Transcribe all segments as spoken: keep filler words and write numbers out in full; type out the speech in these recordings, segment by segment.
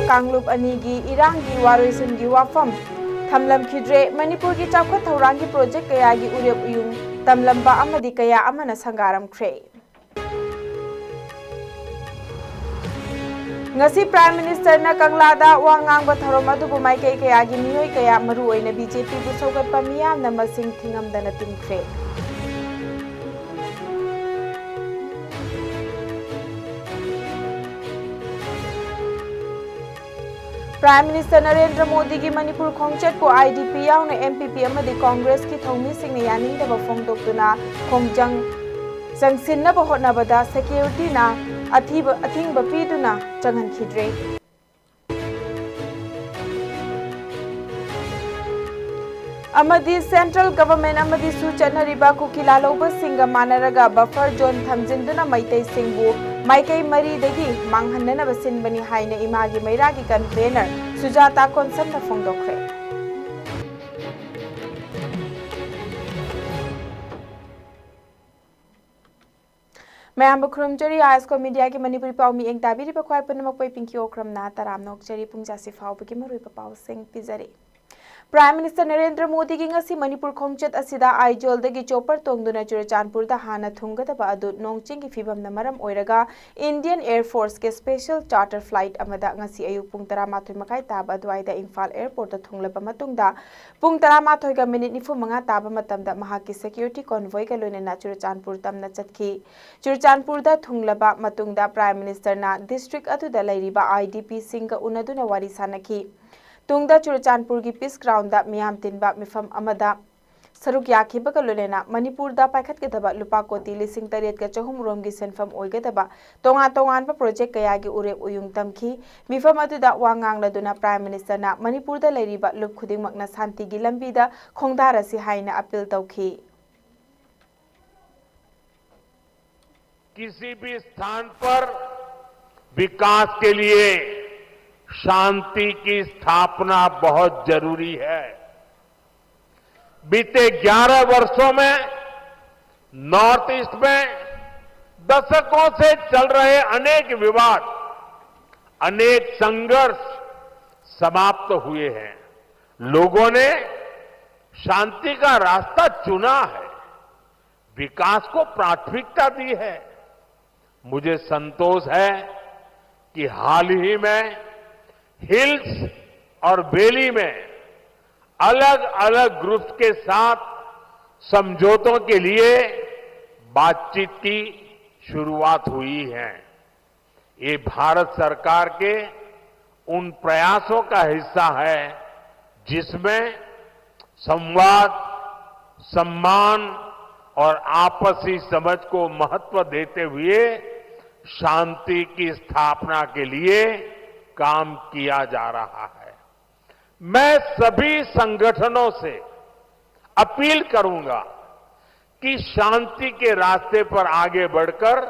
ꯀꯥꯡꯂꯨꯞ ꯑꯅꯤꯒꯤ ꯏꯔꯥꯡꯒꯤ ꯋꯥꯔꯣꯏꯁꯤꯟꯒꯤ ꯋꯥꯐꯝ ꯊꯝꯂꯝꯈꯤꯗ꯭ꯔꯦ꯫ ꯃꯅꯤꯄꯨꯔꯒꯤ ꯆꯥꯎꯈꯠ ꯊꯧꯔꯥꯡꯒꯤ ꯄ꯭ꯔꯣꯖꯦꯛ ꯀꯌꯥꯒꯤ ꯎꯔꯦꯞ ꯎꯌꯨꯡ ꯇꯝꯂꯝꯕ ꯑꯃꯗꯤ ꯀꯌꯥ ꯑꯃꯅ ꯁꯪꯒꯥꯔꯝꯈ꯭ꯔꯦ꯫ ꯉꯁꯤ Prime Ministerꯅ ꯀꯪꯂꯥꯗ ꯋꯥ ꯉꯥꯡꯕ ꯊꯧꯔꯝ ꯑꯗꯨꯕꯨ ꯃꯥꯏꯀꯩ ꯀꯌꯥꯒꯤ ꯃꯤꯑꯣꯏ ꯀꯌꯥ, ꯃꯔꯨꯑꯣꯏꯅ BJPꯕꯨ ꯁꯧꯒꯠꯄ ꯃꯤꯌꯥꯝꯅ ꯃꯁꯤꯡ ꯊꯤꯉꯝꯗꯅ ꯇꯤꯟꯈ꯭ꯔꯦ꯫ Prime Minister ꯅꯔꯦꯟꯗ꯭ꯔ ꯃꯣꯗꯤꯒꯤ ꯃꯅꯤꯄꯨꯔ ꯈꯣꯡꯆꯠꯄꯨ IDP ꯌꯥꯎꯅ NPP ꯑꯃꯗꯤ Congressꯀꯤ ꯊꯧꯃꯤꯁꯤꯡꯅ ꯌꯥꯅꯤꯡꯗꯕ ꯐꯣꯡꯗꯣꯛꯇꯨꯅ ꯈꯣꯡꯖꯪ ꯆꯪꯁꯤꯟꯅꯕ ꯍꯣꯠꯅꯕꯗ securityꯅ ꯑꯊꯤꯕ, ꯑꯊꯤꯡꯕ ꯄꯤꯗꯨꯅ ꯆꯪꯍꯟꯈꯤꯗ꯭ꯔꯦ꯫ ꯑꯃꯗꯤ Central Government ꯑꯃꯗꯤꯁꯨ ꯆꯠꯅꯔꯤꯕ ꯀꯨꯀꯤ ꯂꯥꯜꯍꯧꯕꯁꯤꯡꯒ ꯃꯥꯟꯅꯔꯒ buffer zone ꯊꯝꯖꯤꯟꯗꯨꯅ ꯃꯩꯇꯩꯁꯤꯡꯕꯨ ꯃꯥꯏꯀꯩ ꯃꯔꯤꯗꯒꯤ ꯃꯥꯡꯍꯟꯅꯅꯕ ꯁꯤꯟꯕꯅꯤ ꯍꯥꯏꯅ ꯏꯃꯥꯒꯤ ꯃꯩꯔꯥꯒꯤ convener ꯁꯨꯖꯥꯇꯥ ꯀꯣꯟꯁꯝꯅ ꯐꯣꯡꯗꯣꯛꯈ꯭ꯔꯦ꯫ ꯃꯌꯥꯝꯕꯨ ꯈꯨꯔꯨꯝꯖꯔꯤ꯫ ꯑꯥꯏ ꯑꯦꯁ ꯀꯣ ꯃꯤꯗꯤꯌꯥꯒꯤ ꯃꯅꯤꯄꯨꯔꯤ ꯄꯥꯎ ꯃꯤꯠꯌꯦꯡ ꯇꯥꯕꯤꯔꯤꯕ ꯈ꯭ꯋꯥꯏ ꯄꯨꯝꯅꯃꯛꯄꯨ ꯑꯩ ꯄꯤꯡꯀꯤ ꯑꯣꯀ꯭ꯔꯝꯅ ꯇꯔꯥꯝꯅ ꯑꯣꯛꯆꯔꯤ꯫ ꯄꯨꯡ ꯆꯥꯁꯤ ꯐꯥꯎꯕꯒꯤ ꯃꯔꯨꯑꯣꯏꯕ ꯄꯥꯎꯁꯤꯡ ꯄꯤꯖꯔꯤ꯫ Prime Minister ꯅꯔꯦꯟꯗ꯭ꯔ ꯃꯣꯗꯤꯒꯤ ꯉꯁꯤ ꯃꯅꯤꯄꯨꯔ ꯈꯣꯡꯆꯠ ꯑꯁꯤꯗ ꯑꯥꯏꯖꯣꯜꯗꯒꯤ chopper ꯇꯣꯡꯗꯨꯅ ꯆꯨꯔꯆꯥꯟꯄꯨꯔꯗ ꯍꯥꯟꯅ ꯊꯨꯡꯒꯗꯕ ꯑꯗꯨ ꯅꯣꯡ ꯆꯤꯡꯒꯤ ꯐꯤꯕꯝꯅ ꯃꯔꯝ ꯑꯣꯏꯔꯒ Indian Air Forceꯀꯤ special charter flight ꯑꯃꯗ ꯉꯁꯤ ꯑꯌꯨꯛ ꯄꯨꯡ ꯇꯔꯥꯃꯥꯊꯣꯏ ꯃꯈꯥꯏ ꯇꯥꯕ ꯑꯗꯨꯋꯥꯏꯗ ꯏꯝꯐꯥꯜ airportꯇ ꯊꯨꯡꯂꯕ ꯃꯇꯨꯡꯗ, ꯄꯨꯡ ꯇꯔꯥꯃꯥꯊꯣꯏꯒ minute ꯅꯤꯐꯨ ꯃꯉꯥ ꯇꯥꯕ ꯃꯇꯝꯗ ꯃꯍꯥꯛꯀꯤ security convoyꯒ ꯂꯣꯏꯅꯅ ꯆꯨꯔꯆꯥꯟꯄꯨꯔ ꯇꯝꯅ ꯆꯠꯈꯤ꯫ ꯆꯨꯔꯆꯥꯟꯄꯨꯔꯗ ꯊꯨꯡꯂꯕ ꯃꯇꯨꯡꯗ Prime Ministerꯅ district ꯑꯗꯨꯗ ꯂꯩꯔꯤꯕ IDPꯁꯤꯡꯒ ꯎꯅꯗꯨꯅ ꯋꯥꯔꯤ ꯁꯥꯅꯈꯤ꯫ ꯇꯨꯡꯗ ꯆꯨꯔꯆꯥꯟꯄꯨꯔꯒꯤ Peace Groundꯗ ꯃꯤꯌꯥꯝ ꯇꯤꯟꯕ ꯃꯤꯐꯝ ꯑꯃꯗ ꯁꯔꯨꯛ ꯌꯥꯈꯤꯕꯒ ꯂꯣꯏꯅꯅ ꯃꯅꯤꯄꯨꯔꯗ ꯄꯥꯏꯈꯠꯀꯗꯕ ꯂꯨꯄꯥ ꯀꯣꯇꯤ ꯂꯤꯁꯤꯡ ꯇꯔꯦꯠꯀ ꯆꯍꯨꯝ ꯔꯣꯝꯒꯤ ꯁꯦꯟꯐꯝ ꯑꯣꯏꯒꯗꯕ ꯇꯣꯉꯥꯟ ꯇꯣꯉꯥꯟꯕ project ꯀꯌꯥꯒꯤ ꯎꯔꯦꯞ ꯎꯌꯨꯡ ꯇꯝꯈꯤ꯫ ꯃꯤꯐꯝ ꯑꯗꯨꯗ ꯋꯥ ꯉꯥꯡꯂꯗꯨꯅ Prime Ministerꯅ ꯃꯅꯤꯄꯨꯔꯗ ꯂꯩꯔꯤꯕ ꯂꯨꯞ ꯈꯨꯗꯤꯡꯃꯛꯅ ꯁꯥꯟꯇꯤꯒꯤ ꯂꯝꯕꯤꯗ ꯈꯣꯡꯗꯥꯔꯁꯤ ꯍꯥꯏꯅ appeal ꯇꯧꯈꯤ꯫ किसी भी स्थान पर विकास के लिए शांति की स्थापना बहुत जरूरी है। बीते ग्यारह वर्षों में North East में दशकों से चल रहे अनेक विवाद अनेक संघर्ष समाप्त हुए हैं। लोगों ने शांति का रास्ता चुना है, विकास को प्राथमिकता दी है। मुझे संतोष है कि हाल ही में हिल्स और वैली में अलग-अलग ग्रुप्स के साथ समझौतों के लिए बातचीत की शुरुआत हुई है। ये भारत सरकार के उन प्रयासों का हिस्सा है, जिसमें संवाद, सम्मान और आपसी समझ को महत्व देते हुए शांति की स्थापना के लिए काम किया जा रहा है। मैं सभी संगठनों से अपील करूंगा कि शांति के रास्ते पर आगे बढ़कर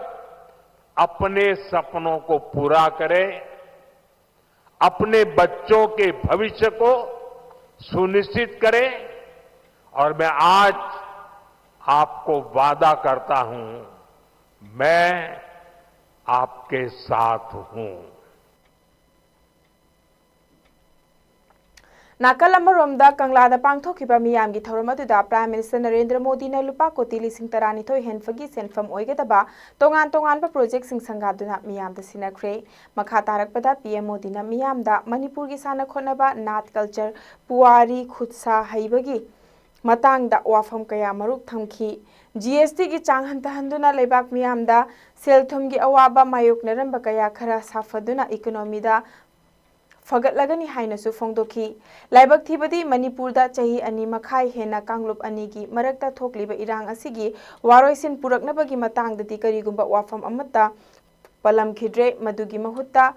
अपने सपनों को पूरा करें, अपने बच्चों के भविष्य को सुनिश्चित करें। और मैं आज आपको वादा करता हूं, मैं आपके साथ हूं। ꯅꯥꯀꯜ ꯑꯃꯔꯣꯝꯗ ꯀꯪꯂꯥꯗ ꯄꯥꯡꯊꯣꯛꯈꯤꯕ ꯃꯤꯌꯥꯝꯒꯤ ꯊꯧꯔꯝ ꯑꯗꯨꯗ Prime Minister ꯅꯔꯦꯟꯗ꯭ꯔ ꯃꯣꯗꯤꯅ ꯂꯨꯄꯥ ꯀꯣꯇꯤ ꯂꯤꯁꯤꯡ ꯇꯔꯥꯅꯤꯊꯣꯏ ꯍꯦꯟꯕꯒꯤ ꯁꯦꯟꯐꯝ ꯑꯣꯏꯒꯗꯕ ꯇꯣꯉꯥꯟ ꯇꯣꯉꯥꯟꯕ ꯄ꯭ꯔꯣꯖꯦꯛꯁꯤꯡ ꯁꯪꯒꯥꯗꯨꯅ ꯃꯤꯌꯥꯝꯗ ꯁꯤꯟꯅꯈ꯭ꯔꯦ꯫ ꯃꯈꯥ ꯇꯥꯔꯛꯄꯗ P M ꯃꯣꯗꯤꯅ ꯃꯤꯌꯥꯝꯗ ꯃꯅꯤꯄꯨꯔꯒꯤ ꯁꯥꯟꯅ ꯈꯣꯠꯅꯕ, ꯅꯥꯠ ꯀꯜꯆꯔ, ꯄꯨꯋꯥꯔꯤ, ꯈꯨꯠꯁꯥ ꯍꯩꯕꯒꯤ ꯃꯇꯥꯡꯗ ꯋꯥꯐꯝ ꯀꯌꯥ ꯃꯔꯨꯛ ꯊꯝꯈꯤ꯫ G S T ꯒꯤ ꯆꯥꯡ ꯍꯟꯊꯍꯟꯗꯨꯅ ꯂꯩꯕꯥꯛ ꯃꯤꯌꯥꯝꯗ ꯁꯦꯜ ꯊꯨꯝꯒꯤ ꯑꯋꯥꯕ ꯃꯥꯌꯣꯛꯅꯔꯝꯕ ꯀꯌꯥ ꯈꯔ ꯁꯥꯐꯗꯨꯅ ꯏꯀꯣꯅꯣꯃꯤꯗ ꯐꯒꯠꯂꯒꯅꯤ ꯍꯥꯏꯅꯁꯨ ꯐꯣꯡꯗꯣꯛꯈꯤ꯫ ꯂꯥꯏꯕꯛ ꯊꯤꯕꯗꯤ ꯃꯅꯤꯄꯨꯔꯗ ꯆꯍꯤ ꯑꯅꯤ ꯃꯈꯥꯏ ꯍꯦꯟꯅ ꯀꯥꯡꯂꯨꯞ ꯑꯅꯤꯒꯤ ꯃꯔꯛꯇ ꯊꯣꯛꯂꯤꯕ ꯏꯔꯥꯡ ꯑꯁꯤꯒꯤ ꯋꯥꯔꯣꯏꯁꯤꯟ ꯄꯨꯔꯛꯅꯕꯒꯤ ꯃꯇꯥꯡꯗꯗꯤ ꯀꯔꯤꯒꯨꯝꯕ ꯋꯥꯐꯝ ꯑꯃꯠꯇ ꯄꯜꯂꯝꯈꯤꯗ꯭ꯔꯦ꯫ ꯃꯗꯨꯒꯤ ꯃꯍꯨꯠꯇ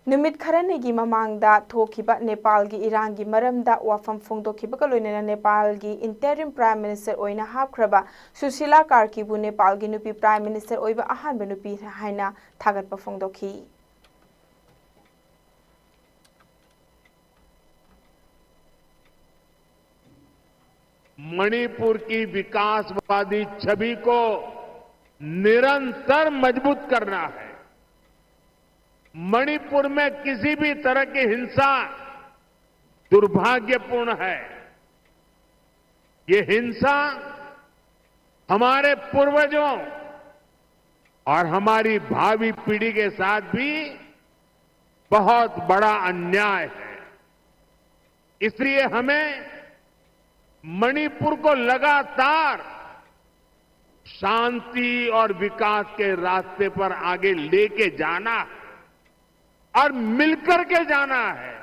ꯅꯨꯃꯤꯠ ꯈꯔꯅꯤꯒꯤ ꯃꯃꯥꯡꯗ ꯊꯣꯛꯈꯤꯕ ꯅꯦꯄꯥꯜꯒꯤ ꯏꯔꯥꯡꯒꯤ ꯃꯔꯝꯗ ꯋꯥꯐꯝ ꯐꯣꯡꯗꯣꯛꯈꯤꯕꯒ ꯂꯣꯏꯅꯅ ꯅꯦꯄꯥꯜꯒꯤ interim Prime Minister ꯑꯣꯏꯅ ꯍꯥꯞꯈ꯭ꯔꯕ ꯁꯨꯁꯤꯂꯥ ꯀꯥꯔꯀꯤꯕꯨ ꯅꯦꯄꯥꯜꯒꯤ ꯅꯨꯄꯤ Prime Minister ꯑꯣꯏꯕ ꯑꯍꯥꯟꯕ ꯅꯨꯄꯤ ꯍꯥꯏꯅ ꯊꯥꯒꯠꯄ ꯐꯣꯡꯗꯣꯛꯈꯤ꯫ मणिपुर की विकासवादी छवि को निरंतर मजबूत करना है। मणिपुर में किसी भी तरह की हिंसा दुर्भाग्यपूर्ण है। ये हिंसा हमारे पूर्वजों और हमारी भावी पीढ़ी के साथ भी बहुत बड़ा अन्याय है। इसलिए हमें मणिपुर को लगातार शांति और विकास के रास्ते पर आगे लेके जाना है और मिलकर के जाना है।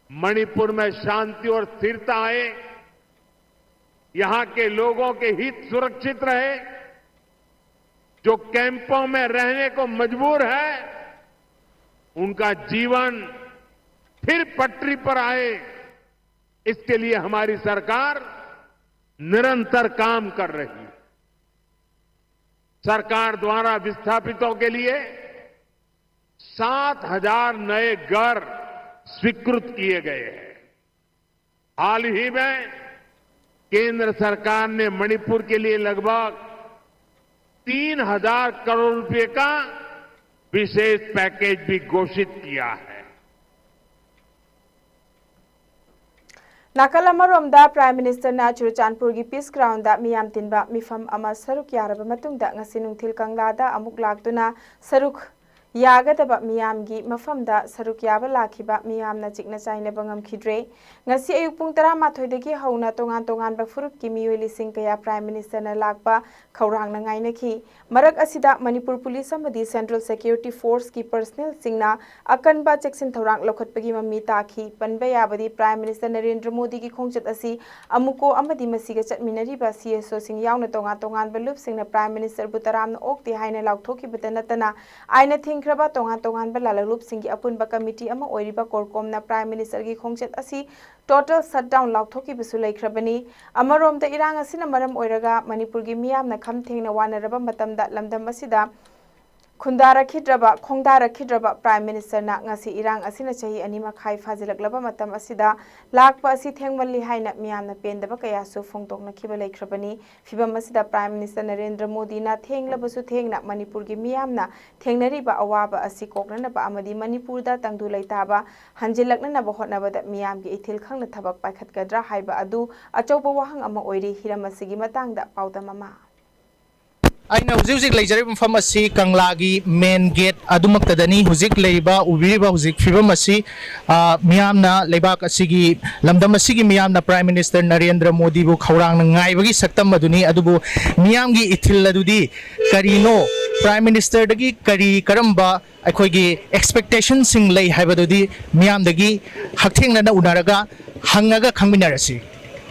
मणिपुर में शांति और स्थिरता आए, यहां के लोगों के हित सुरक्षित रहे, जो कैंपों में रहने को मजबूर है, उनका जीवन फिर पटरी पर आए, इसके लिए हमारी सरकार निरंतर काम कर रही है। सरकार द्वारा विस्थापितों के लिए सात हजार नए घर स्वीकृत किए गए हैं। हाल ही में केंद्र सरकार ने मणिपुर के लिए लगभग तीन हजार करोड़ रुपए का विशेष पैकेज भी घोषित किया है। ꯅꯥꯀꯜ ꯑꯃꯔꯣꯝꯗ, Prime Minister ꯅ ꯆꯨꯔꯆꯥꯟꯄꯨꯔꯒꯤ Peace Ground ꯗ ꯃꯤꯌꯥꯝ ꯇꯤꯟꯕ ꯃꯤꯐꯝ ꯑꯃ ꯁꯔꯨꯛ ꯌꯥꯔꯕ ꯃꯇꯨꯡꯗ, ꯉꯁꯤ ꯅꯨꯡꯊꯤꯜ ꯀꯪꯂꯥꯗ ꯑꯃꯨꯛ ꯂꯥꯛꯇꯨꯅ ꯁꯔꯨꯛ ꯌꯥꯒꯗꯕ ꯃꯤꯌꯥꯝꯒꯤ ꯃꯐꯝꯗ ꯁꯔꯨꯛ ꯌꯥꯕ ꯂꯥꯛꯈꯤꯕ ꯃꯤꯌꯥꯝꯅ ꯆꯤꯛꯅ ꯆꯥꯏꯅꯕ ꯉꯝꯈꯤꯗ꯭ꯔꯦ꯫ ꯉꯁꯤ ꯑꯌꯨꯛ ꯄꯨꯡ ꯇꯔꯥꯃꯥꯊꯣꯏꯗꯒꯤ ꯍꯧꯅ ꯇꯣꯉꯥꯟ ꯇꯣꯉꯥꯟꯕ ꯐꯨꯔꯨꯞꯀꯤ ꯃꯤꯑꯣꯏ ꯂꯤꯁꯤꯡ ꯀꯌꯥ Prime Minister ꯅ ꯂꯥꯛꯄ ꯈꯧꯔꯥꯡꯅ ꯉꯥꯏꯅꯈꯤ꯫ ꯃꯔꯛ ꯑꯁꯤꯗ, ꯃꯅꯤꯄꯨꯔ ꯄꯨꯂꯤꯁ ꯑꯃꯗꯤ Central Security Force ꯀꯤ personnel ꯁꯤꯡꯅ ꯑꯀꯟꯕ ꯆꯦꯛꯁꯤꯟ ꯊꯧꯔꯥꯡ ꯂꯧꯈꯠꯄꯒꯤ ꯃꯃꯤ ꯇꯥꯈꯤ꯫ ꯄꯟꯕ ꯌꯥꯕꯗꯤ, Prime Minister ꯅꯔꯦꯟꯗ꯭ꯔ ꯃꯣꯗꯤꯒꯤ ꯈꯣꯡꯆꯠ ꯑꯁꯤ ꯑꯃꯨꯀꯣ ꯑꯃꯗꯤ ꯃꯁꯤꯒ ꯆꯠꯃꯤꯟꯅꯔꯤꯕ C S O ꯁꯤꯡ ꯌꯥꯎꯅ ꯇꯣꯉꯥꯟ ꯇꯣꯉꯥꯟꯕ ꯂꯨꯞꯁꯤꯡꯅ Prime Minister ꯕꯨ ꯇꯔꯥꯝꯅ ꯑꯣꯛꯇꯦ ꯍꯥꯏꯅ ꯂꯥꯎꯊꯣꯛꯈꯤꯕꯇ ꯅꯠꯇꯅ, ꯑꯥꯏꯟꯅ ꯊꯤꯡꯈ꯭ꯔꯕ ꯇꯣꯉꯥꯟ ꯇꯣꯉꯥꯟꯕ ꯂꯥꯂꯛꯂꯨꯞꯁꯤꯡꯒꯤ ꯑꯄꯨꯟꯕ committee ꯑꯃ ꯑꯣꯏꯔꯤꯕ CORCOM ꯅ Prime Minister ꯒꯤ ꯈꯣꯡꯆꯠ ꯑꯁꯤ total shutdown ꯂꯥꯎꯊꯣꯛꯈꯤꯕꯁꯨ ꯂꯩꯈ꯭ꯔꯕꯅꯤ꯫ ꯑꯃꯔꯣꯝꯗ, ꯏꯔꯥꯡ ꯑꯁꯤꯅ ꯃꯔꯝ ꯑꯣꯏꯔꯒ ꯃꯅꯤꯄꯨꯔꯒꯤ ꯃꯤꯌꯥꯝꯅ ꯈꯝ ꯊꯦꯡꯅ ꯋꯥꯅꯔꯕ ꯃꯇꯝꯗ, ꯂꯝꯗꯝ ꯑꯁꯤꯗ ꯈꯨꯟꯗꯥꯔꯛꯈꯤꯗ꯭ꯔꯕ ꯈꯣꯡꯗꯥꯔꯛꯈꯤꯗ꯭ꯔꯕ Prime Ministerꯅ ꯉꯁꯤ ꯏꯔꯥꯡ ꯑꯁꯤꯅ ꯆꯍꯤ ꯑꯅꯤ ꯃꯈꯥꯏ ꯐꯥꯖꯤꯜꯂꯛꯂꯕ ꯃꯇꯝ ꯑꯁꯤꯗ ꯂꯥꯛꯄ ꯑꯁꯤ ꯊꯦꯡꯃꯜꯂꯤ ꯍꯥꯏꯅ ꯃꯤꯌꯥꯝꯅ ꯄꯦꯟꯗꯕ ꯀꯌꯥꯁꯨ ꯐꯣꯡꯗꯣꯛꯅꯈꯤꯕ ꯂꯩꯈ꯭ꯔꯕꯅꯤ꯫ ꯐꯤꯚꯝ ꯑꯁꯤꯗ Prime Minister ꯅꯔꯦꯟꯗ꯭ꯔ ꯃꯣꯗꯤꯅ ꯊꯦꯡꯂꯕꯁꯨ ꯊꯦꯡꯅ ꯃꯅꯤꯄꯨꯔꯒꯤ ꯃꯤꯌꯥꯝꯅ ꯊꯦꯡꯅꯔꯤꯕ ꯑꯋꯥꯕ ꯑꯁꯤ ꯀꯣꯛꯅꯅꯕ ꯑꯃꯗꯤ ꯃꯅꯤꯄꯨꯔꯗ ꯇꯪꯗꯨ ꯂꯩꯇꯥꯕ ꯍꯟꯖꯤꯜꯂꯛꯅꯅꯕ ꯍꯣꯠꯅꯕꯗ ꯃꯤꯌꯥꯝꯒꯤ ꯏꯊꯤꯜ ꯈꯪꯅ ꯊꯕꯛ ꯄꯥꯏꯈꯠꯀꯗ꯭ꯔꯥ ꯍꯥꯏꯕ ꯑꯗꯨ ꯑꯆꯧꯕ ꯋꯥꯍꯪ ꯑꯃ ꯑꯣꯏꯔꯤ꯫ ꯍꯤꯔꯝ ꯑꯁꯤꯒꯤ ꯃꯇꯥꯡꯗ ꯄꯥꯎꯗꯝ ꯑꯃ꯫ ꯑꯩꯅ ꯍꯧꯖꯤꯛ ꯍꯧꯖꯤꯛ ꯂꯩꯖꯔꯤꯕ ꯃꯐꯝ ꯑꯁꯤ ꯀꯪꯂꯥꯒꯤ main gate ꯑꯗꯨꯃꯛꯇꯗꯅꯤ꯫ ꯍꯧꯖꯤꯛ ꯂꯩꯔꯤꯕ, ꯎꯕꯤꯔꯤꯕ ꯍꯧꯖꯤꯛ ꯐꯤꯕꯝ ꯑꯁꯤ, ꯑ, ꯃꯤꯌꯥꯝꯅ, ꯂꯩꯕꯥꯛ ꯑꯁꯤꯒꯤ, ꯂꯝꯗꯝ ꯑꯁꯤꯒꯤ ꯃꯤꯌꯥꯝꯅ Prime Minister ꯅꯔꯦꯟꯗ꯭ꯔ ꯃꯣꯗꯤꯕꯨ ꯈꯧꯔꯥꯡꯅ ꯉꯥꯏꯕꯒꯤ ꯁꯛꯇꯝ ꯑꯗꯨꯅꯤ꯫ ꯑꯗꯨꯕꯨ ꯃꯤꯌꯥꯝꯒꯤ ꯏꯊꯤꯜ ꯑꯗꯨꯗꯤ ꯀꯔꯤꯅꯣ? Prime Ministerꯗꯒꯤ ꯀꯔꯤ, ꯀꯔꯝꯕ ꯑꯩꯈꯣꯏꯒꯤ expectationꯁꯤꯡ ꯂꯩ ꯍꯥꯏꯕꯗꯨꯗꯤ ꯃꯤꯌꯥꯝꯗꯒꯤ ꯍꯛꯊꯦꯡꯅꯅ ꯎꯅꯔꯒ ꯍꯪꯉꯒ ꯈꯪꯃꯤꯟꯅꯔꯁꯤ꯫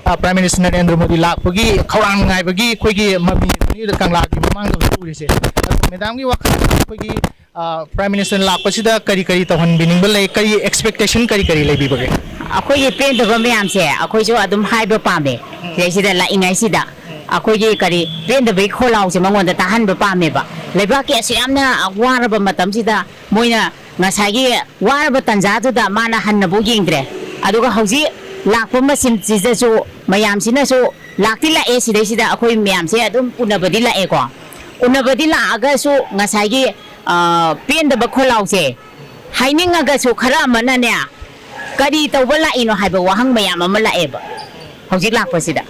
ꯑ, Prime Minister ꯅꯔꯦꯟꯗ꯭ꯔ ꯃꯣꯗꯤ ꯂꯥꯛꯄꯒꯤ ꯈꯧꯔꯥꯡ ꯉꯥꯏꯕꯒꯤ ꯑꯩꯈꯣꯏꯒꯤ ꯃꯃꯤ ꯑꯗꯨꯅꯤ ꯀꯪꯂꯥꯒꯤ ꯃꯃꯥꯡꯗ ꯍꯧꯖꯤꯛ ꯎꯔꯤꯁꯦ꯫ ꯑꯗꯣ ꯃꯦꯗꯥꯝꯒꯤ ꯋꯥꯈꯜꯗ ꯑꯩꯈꯣꯏꯒꯤ, ꯑ, Prime Minister ꯂꯥꯛꯄꯁꯤꯗ ꯀꯔꯤ ꯀꯔꯤ ꯇꯧꯍꯟꯕꯤꯅꯤꯡꯕ ꯂꯩ? ꯀꯔꯤ expectation ꯀꯔꯤ ꯀꯔꯤ ꯂꯩꯕꯤꯕꯒꯦ? ꯑꯩꯈꯣꯏꯒꯤ ꯄꯦꯟꯗꯕ ꯃꯌꯥꯝꯁꯦ ꯑꯩꯈꯣꯏꯁꯨ ꯑꯗꯨꯝ ꯍꯥꯏꯕ ꯄꯥꯝꯃꯦ꯫ ꯁꯤꯗꯩꯁꯤꯗ ꯂꯥꯛꯏꯉꯩꯁꯤꯗ ꯑꯩꯈꯣꯏꯒꯤ ꯀꯔꯤ ꯄꯦꯟꯗꯕꯒꯤ ꯈꯣꯜꯂꯥꯎꯁꯦ ꯃꯉꯣꯟꯗ ꯇꯥꯍꯟꯕ ꯄꯥꯝꯃꯦꯕ꯫ ꯂꯩꯕꯥꯛꯀꯤ ꯑꯁꯨꯛ ꯌꯥꯝꯅ ꯋꯥꯔꯕ ꯃꯇꯝꯁꯤꯗ ꯃꯣꯏꯅ ꯉꯁꯥꯏꯒꯤ ꯋꯥꯔꯕ ꯇꯥꯟꯖꯥꯗꯨꯗ ꯃꯥꯅ ꯍꯟꯅꯕꯨ ꯌꯦꯡꯗ꯭ꯔꯦ꯫ ꯑꯗꯨꯒ ꯍꯧꯖꯤꯛ ꯂꯥꯛꯄ ꯃꯁꯤꯟꯁꯤꯗꯁꯨ ꯃꯌꯥꯝꯁꯤꯅꯁꯨ ꯂꯥꯛꯇꯤ ꯂꯥꯛꯑꯦ, ꯁꯤꯗꯩꯁꯤꯗ ꯑꯩꯈꯣꯏ ꯃꯌꯥꯝꯁꯦ ꯑꯗꯨꯝ ꯎꯅꯕꯗꯤ ꯂꯥꯛꯑꯦꯀꯣ꯫ ꯎꯅꯕꯗꯤ ꯂꯥꯛꯑꯒꯁꯨ ꯉꯁꯥꯏꯒꯤ, ꯑ, ꯄꯦꯟꯗꯕ ꯈꯣꯜꯂꯥꯎꯁꯦ ꯍꯥꯏꯅꯤꯡꯉꯒꯁꯨ ꯈꯔ ꯑꯃꯅꯅꯦ, ꯀꯔꯤ ꯇꯧꯕ ꯂꯥꯛꯏꯅꯣ ꯍꯥꯏꯕ ꯋꯥꯍꯪ ꯃꯌꯥꯝ ꯑꯃ ꯂꯥꯛꯑꯦꯕ ꯍꯧꯖꯤꯛ ꯂꯥꯛꯄꯁꯤꯗ꯫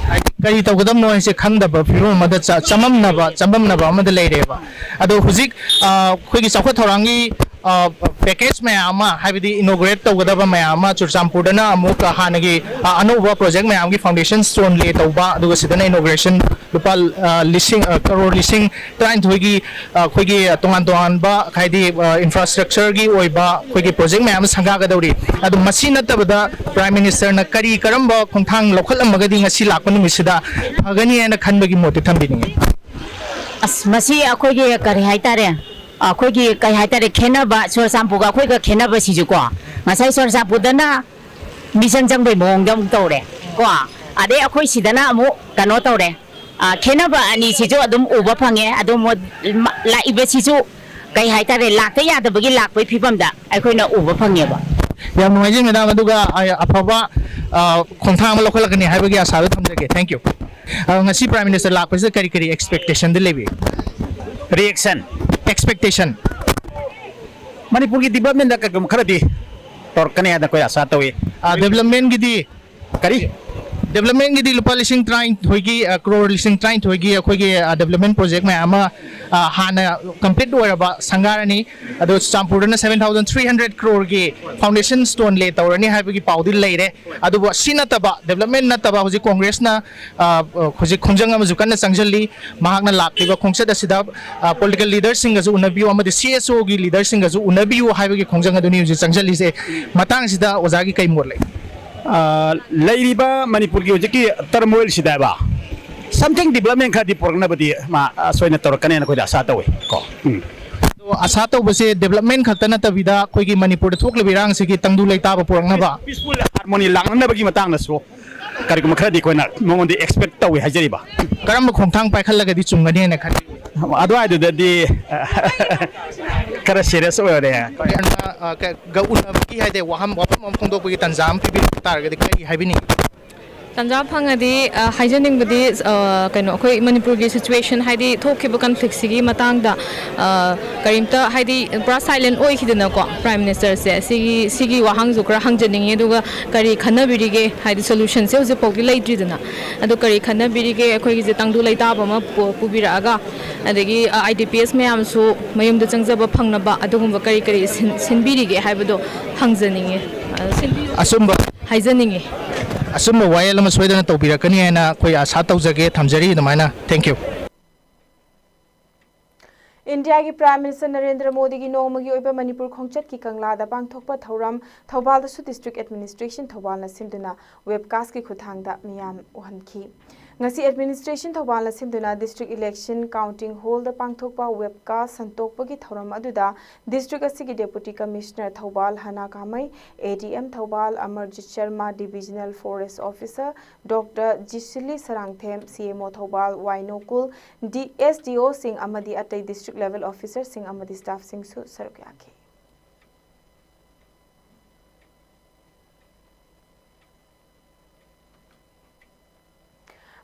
ꯍꯥꯏꯗꯤ ꯀꯔꯤ ꯇꯧꯒꯗꯕꯅꯣ ꯍꯥꯏꯁꯦ ꯈꯪꯗꯕ ꯐꯤꯕꯝ ꯑꯃꯗ ꯆ-, ꯆꯃꯝꯅꯕ, ꯆꯃꯝꯅꯕ ꯑꯃꯗ ꯂꯩꯔꯦꯕ꯫ ꯑꯗꯣ ꯍꯧꯖꯤꯛ, ꯑ, ꯑꯩꯈꯣꯏꯒꯤ ꯆꯥꯎꯈꯠ ꯊꯧꯔꯥꯡꯒꯤ, ꯑ, package ꯃꯌꯥꯝ ꯑꯃ, ꯍꯥꯏꯕꯗꯤ inaugurate ꯇꯧꯒꯗꯕ ꯃꯌꯥꯝ ꯑꯃ, ꯆꯨꯔꯆꯥꯟꯄꯨꯔꯗꯅ ꯑꯃꯨꯛ, ꯑ, ꯍꯥꯟꯅꯒꯤ, ꯑ, ꯑꯅꯧꯕ project ꯃꯌꯥꯝꯒꯤ foundation stone lay ꯇꯧꯕ, ꯑꯗꯨꯒ ꯁꯤꯗꯅ inauguration ꯂꯨꯄꯥ, ꯑ, ꯂꯤꯁꯤꯡ, ꯑ, ꯀꯔꯣꯔ ꯂꯤꯁꯤꯡ ꯇꯔꯥꯅꯤꯊꯣꯏꯒꯤ, ꯑ, ꯑꯩꯈꯣꯏꯒꯤ ꯇꯣꯉꯥꯟ ꯇꯣꯉꯥꯟꯕ, ꯍꯥꯏꯗꯤ, ꯑ, infrastructureꯒꯤ ꯑꯣꯏꯕ ꯑꯩꯈꯣꯏꯒꯤ project ꯃꯌꯥꯝ ꯑꯃ ꯁꯪꯒꯥꯒꯗꯧꯔꯤ꯫ ꯑꯗꯣ ꯃꯁꯤ ꯅꯠꯇꯕꯗ Prime Ministerꯅ ꯀꯔꯤ ꯀꯔꯝꯕ ꯈꯣꯡꯊꯥꯡ ꯂꯧꯈꯠꯂꯝꯃꯒꯗꯤ ꯉꯁꯤ ꯂꯥꯛꯄ ꯅꯨꯃꯤꯠꯁꯤꯗ ꯐꯒꯅꯤ ꯍꯥꯏꯅ ꯈꯟꯕꯒꯤ ꯃꯣꯠꯇꯤ ꯊꯝꯕꯤꯅꯤꯡꯉꯤ? ꯑꯁ, ꯃꯁꯤ ꯑꯩꯈꯣꯏꯒꯤ ꯀꯔꯤ ꯍꯥꯏꯇꯥꯔꯦ, ꯑꯩꯈꯣꯏꯒꯤ ꯀꯔꯤ ꯍꯥꯏꯇꯥꯔꯦ, ꯈꯦꯠꯅꯕ, ꯆꯨꯔꯆꯥꯟꯄꯨꯔꯒ ꯑꯩꯈꯣꯏꯒ ꯈꯦꯠꯅꯕꯁꯤꯁꯨꯀꯣ, ꯉꯁꯥꯏ ꯆꯨꯔꯆꯥꯟꯄꯨꯔꯗꯅ ꯃꯤꯆꯪ ꯆꯪꯕꯩ ꯃꯑꯣꯡꯗ ꯑꯃꯨꯛ ꯇꯧꯔꯦ ꯀꯣ, ꯑꯗꯩ ꯑꯩꯈꯣꯏ ꯁꯤꯗꯅ ꯑꯃꯨꯛ ꯀꯩꯅꯣ ꯇꯧꯔꯦ, ꯑ, ꯈꯦꯠꯅꯕ ꯑꯅꯤꯁꯤꯁꯨ ꯑꯗꯨꯝ ꯎꯕ ꯐꯪꯉꯦ꯫ ꯑꯗꯣ ꯃꯣ-, ꯃ-, ꯂꯥꯛꯏꯕꯁꯤꯁꯨ, ꯀꯩ ꯍꯥꯏꯇꯥꯔꯦ, ꯂꯥꯛꯇ ꯌꯥꯗꯕꯒꯤ ꯂꯥꯛꯄꯒꯤ ꯐꯤꯕꯝꯗ ꯑꯩꯈꯣꯏꯅ ꯎꯕ ꯐꯪꯉꯦꯕ꯫ ꯌꯥꯝ ꯅꯨꯡꯉꯥꯏꯖꯩ ꯃꯦꯗꯥꯝ꯫ ꯑꯗꯨꯒ ꯑ, ꯑꯐꯕ, ꯑ, ꯈꯣꯡꯊꯥꯡ ꯑꯃ ꯂꯧꯈꯠꯂꯛꯀꯅꯤ ꯍꯥꯏꯕꯒꯤ ꯑꯁꯥꯗꯣ ꯊꯝꯖꯒꯦ꯫ Thank you꯫ ꯑ, ꯉꯁꯤ Prime Minister ꯂꯥꯛꯄꯁꯤꯗ ꯀꯔꯤ ꯀꯔꯤ expectationꯗ ꯂꯩꯕꯤ? Reaction꯫ Expectation꯫ ꯃꯅꯤꯄꯨꯔꯒꯤ developmentꯗ ꯀꯩꯒꯨꯝꯕ ꯈꯔꯗꯤ ꯇꯧꯔꯛꯀꯅꯤ ꯍꯥꯏꯅ ꯑꯩꯈꯣꯏ ꯑꯁꯥ ꯇꯧꯏ꯫ ꯑ, developmentꯒꯤꯗꯤ ꯀꯔꯤ? Developmentꯒꯤꯗꯤ ꯂꯨꯄꯥ ꯂꯤꯁꯤꯡ ꯇꯔꯥꯅꯤꯊꯣꯏꯒꯤ, ꯑ, ꯀ꯭ꯔꯣꯔ ꯂꯤꯁꯤꯡ ꯇꯔꯥꯅꯤꯊꯣꯏꯒꯤ ꯑꯩꯈꯣꯏꯒꯤ, ꯑ, development project ꯃꯌꯥꯝ ꯑꯃ, ꯑ, ꯍꯥꯟꯅ complete ꯑꯣꯏꯔꯕ ꯁꯪꯒꯥꯔꯅꯤ꯫ ꯑꯗꯣ ꯆꯨꯔꯆꯥꯟꯄꯨꯔꯗꯅ seven thousand three hundred crore ꯒꯤ foundation stone lay ꯇꯧꯔꯅꯤ ꯍꯥꯏꯕꯒꯤ ꯄꯥꯎꯗꯤ ꯂꯩꯔꯦ꯫ ꯑꯗꯨꯕꯨ ꯑꯁꯤ ꯅꯠꯇꯕ, development ꯅꯠꯇꯕ, ꯍꯧꯖꯤꯛ ꯀꯣꯡꯒ꯭ꯔꯦꯁꯅ, ꯑ, ꯑ, ꯍꯧꯖꯤꯛ ꯈꯣꯡꯖꯪ ꯑꯃꯁꯨ ꯀꯟꯅ ꯆꯪꯁꯤꯜꯂꯤ꯫ ꯃꯍꯥꯛꯅ ꯂꯥꯛꯂꯤꯕ ꯈꯣꯡꯆꯠ ꯑꯁꯤꯗ, ꯑ, political leaderꯁꯤꯡꯒꯁꯨ ꯎꯅꯕꯤꯌꯨ ꯑꯃꯗꯤ CSOꯒꯤ leaderꯁꯤꯡꯒꯁꯨ ꯎꯅꯕꯤꯌꯨ ꯍꯥꯏꯕꯒꯤ ꯈꯣꯡꯖꯪ ꯑꯗꯨꯅꯤ ꯍꯧꯖꯤꯛ ꯆꯪꯁꯤꯜꯂꯤꯁꯦ꯫ ꯃꯇꯥꯡꯁꯤꯗ ꯑꯣꯖꯥꯒꯤ ꯀꯩ ꯃꯣꯠ ꯂꯩ? ꯑ, ꯂꯩꯔꯤꯕ ꯃꯅꯤꯄꯨꯔꯒꯤ ꯍꯧꯖꯤꯛꯀꯤ turmoilꯁꯤꯗ ꯍꯥꯏꯕ, something development ꯈꯔꯗꯤ ꯄꯨꯔꯛꯅꯕꯗꯤ ꯃꯥ ꯑꯁꯣꯏꯅ ꯇꯧꯔꯛꯀꯅꯦꯅ ꯑꯩꯈꯣꯏꯗ ꯑꯁꯥ ꯇꯧꯏ ꯀꯣ꯫ ꯎꯝ꯫ ꯑꯗꯣ ꯑꯁꯥ ꯇꯧꯕꯁꯦ development ꯈꯛꯇ ꯅꯠꯇꯕꯤꯗ ꯑꯩꯈꯣꯏꯒꯤ ꯃꯅꯤꯄꯨꯔꯗ ꯊꯣꯛꯂꯤꯕ ꯏꯔꯥꯡꯁꯤꯒꯤ ꯇꯪꯗꯨ ꯂꯩꯇꯥꯕ ꯄꯨꯔꯛꯅꯕ? Peaceful harmony ꯂꯥꯛꯅꯅꯕꯒꯤ ꯃꯇꯥꯡꯗꯁꯨ ꯀꯔꯤꯒꯨꯝꯕ ꯈꯔꯗꯤ ꯑꯩꯈꯣꯏꯅ ꯃꯉꯣꯟꯗ expect ꯇꯧꯏ ꯍꯥꯏꯖꯔꯤꯕ꯫ ꯀꯔꯝꯕ ꯈꯣꯡꯊꯥꯡ ꯄꯥꯏꯈꯠꯂꯒꯗꯤ ꯆꯨꯝꯒꯅꯤ ꯍꯥꯏꯅ ꯈꯜꯂꯤ? ꯑꯗꯨꯋꯥꯏꯗꯨꯗꯗꯤ ꯈꯔ serious ꯑꯣꯏꯔꯦ꯫ ꯑ, ꯀ-, ꯒ ꯎꯅꯕꯒꯤ ꯍꯥꯏꯗꯤ ꯋꯥꯍꯪ, ꯋꯥꯐꯝ ꯑꯃ ꯐꯣꯡꯗꯣꯛꯄꯒꯤ ꯇꯥꯟꯖꯥ ꯑꯃ ꯄꯤꯕꯤꯔꯛꯄ ꯇꯥꯔꯒꯗꯤ ꯀꯔꯤ ꯍꯥꯏꯕꯤꯅꯤꯡꯉꯤ? ꯇꯥꯟꯖꯥ ꯐꯪꯉꯗꯤ, ꯑ, ꯍꯥꯏꯖꯅꯤꯡꯕꯗꯤ, ꯑ, ꯀꯩꯅꯣ, ꯑꯩꯈꯣꯏ ꯃꯅꯤꯄꯨꯔꯒꯤ situation, ꯍꯥꯏꯗꯤ ꯊꯣꯛꯈꯤꯕ conflictꯁꯤꯒꯤ ꯃꯇꯥꯡꯗ, ꯑ, ꯀꯔꯤꯝꯇ, ꯍꯥꯏꯗꯤ ꯄꯨꯔꯥ silent ꯑꯣꯏꯈꯤꯗꯅꯀꯣ Prime Ministerꯁꯦ, ꯁꯤꯒꯤ, ꯁꯤꯒꯤ ꯋꯥꯍꯪꯁꯨ ꯈꯔ ꯍꯪꯖꯅꯤꯡꯉꯤ꯫ ꯑꯗꯨꯒ ꯀꯔꯤ ꯈꯟꯅꯕꯤꯔꯤꯒꯦ, ꯍꯥꯏꯗꯤ solutionꯁꯦ ꯍꯧꯖꯤꯛꯐꯥꯎꯗꯤ ꯂꯩꯇ꯭ꯔꯤꯗꯅ, ꯑꯗꯣ ꯀꯔꯤ ꯈꯟꯅꯕꯤꯔꯤꯒꯦ? ꯑꯩꯈꯣꯏꯒꯤꯁꯦ ꯇꯪꯗꯨ ꯂꯩꯇꯥꯕ ꯑꯃ ꯄꯨ-, ꯄꯨꯕꯤꯔꯛꯑꯒ, ꯑꯗꯒꯤ, ꯑ, IDPs ꯃꯌꯥꯝꯁꯨ ꯃꯌꯨꯝꯗ ꯆꯪꯖꯕ ꯐꯪꯅꯕ ꯑꯗꯨꯒꯨꯝꯕ ꯀꯔꯤ ꯀꯔꯤ ꯁꯤꯟ-, ꯁꯤꯟꯕꯤꯔꯤꯒꯦ ꯍꯥꯏꯕꯗꯣ ꯍꯪꯖꯅꯤꯡꯉꯤ꯫ ꯑ, ꯁꯤꯟꯕꯤꯌꯨ꯫ ꯑꯆꯨꯝꯕ, ꯍꯥꯏꯖꯅꯤꯡꯉꯤ꯫ ꯑꯆꯨꯝꯕ ꯋꯥꯌꯦꯜ ꯑꯃ ꯁꯣꯏꯗꯅ ꯇꯧꯕꯤꯔꯛꯀꯅꯤ ꯍꯥꯏꯅ ꯑꯩꯈꯣꯏ ꯑꯁꯥ ꯇꯧꯖꯒꯦ, ꯊꯝꯖꯔꯤ ꯑꯗꯨꯃꯥꯏꯅ꯫ Thank you꯫ ꯏꯟꯗꯤꯌꯥꯒꯤ Prime Minister ꯅꯔꯦꯟꯗ꯭ꯔ ꯃꯣꯗꯤꯒꯤ ꯅꯣꯡꯃꯒꯤ ꯑꯣꯏꯕ ꯃꯅꯤꯄꯨꯔ ꯈꯣꯡꯆꯠꯀꯤ ꯀꯪꯂꯥꯗ ꯄꯥꯡꯊꯣꯛꯄ ꯊꯧꯔꯝ ꯊꯧꯕꯥꯜꯗꯁꯨ District Administration ꯊꯧꯕꯥꯜꯅ ꯁꯤꯟꯗꯨꯅ webcastꯀꯤ ꯈꯨꯠꯊꯥꯡꯗ ꯃꯤꯌꯥꯝ ꯎꯍꯟꯈꯤ꯫ ꯉꯁꯤ ꯑꯦꯗꯃꯤꯅꯤꯁꯇ꯭ꯔꯦꯁꯟ ꯊꯧꯕꯥꯜꯅ ꯁꯤꯟꯗꯨꯅ ꯗꯤꯁꯇ꯭ꯔꯤꯛ ꯏꯂꯦꯛꯁꯟ ꯀꯥꯎꯟꯇꯤꯡ ꯍꯣꯜꯗ ꯄꯥꯡꯊꯣꯛꯄ ꯋꯦꯕꯀꯥꯁ ꯁꯟꯗꯣꯛꯄꯒꯤ ꯊꯧꯔꯝ ꯑꯗꯨꯗ ꯗꯤꯁꯇ꯭ꯔꯤꯛ ꯑꯁꯤꯒꯤ ꯗꯦꯄꯨꯇꯤ ꯀꯃꯤꯁꯅꯔ ꯊꯧꯕꯥꯜ ꯍꯅꯥ ꯀꯥꯃꯩ, A D M Thoubal Amarjit Sharma, divisional forest officer doctor ꯖꯤꯁꯤꯂꯤ ꯁꯔꯥꯡꯊꯦꯝ, ꯁꯤ ꯑꯦꯝ ꯑꯣ ꯊꯧꯕꯥꯜ ꯋꯥꯏ ꯅꯣꯀꯨꯜ, ꯗꯤ ꯑꯦꯁ ꯗꯤ ꯑꯣꯁꯤꯡ ꯑꯃꯗꯤ ꯑꯇꯩ ꯗꯤꯁꯇ꯭ꯔꯤꯛ ꯂꯦꯚꯦꯜ ꯑꯣꯐꯤꯁꯥꯔꯁꯤꯡ ꯑꯃꯗꯤ ꯁ꯭ꯇꯥꯐꯁꯤꯡꯁꯨ ꯁꯔꯨꯛ ꯌꯥꯈꯤ꯫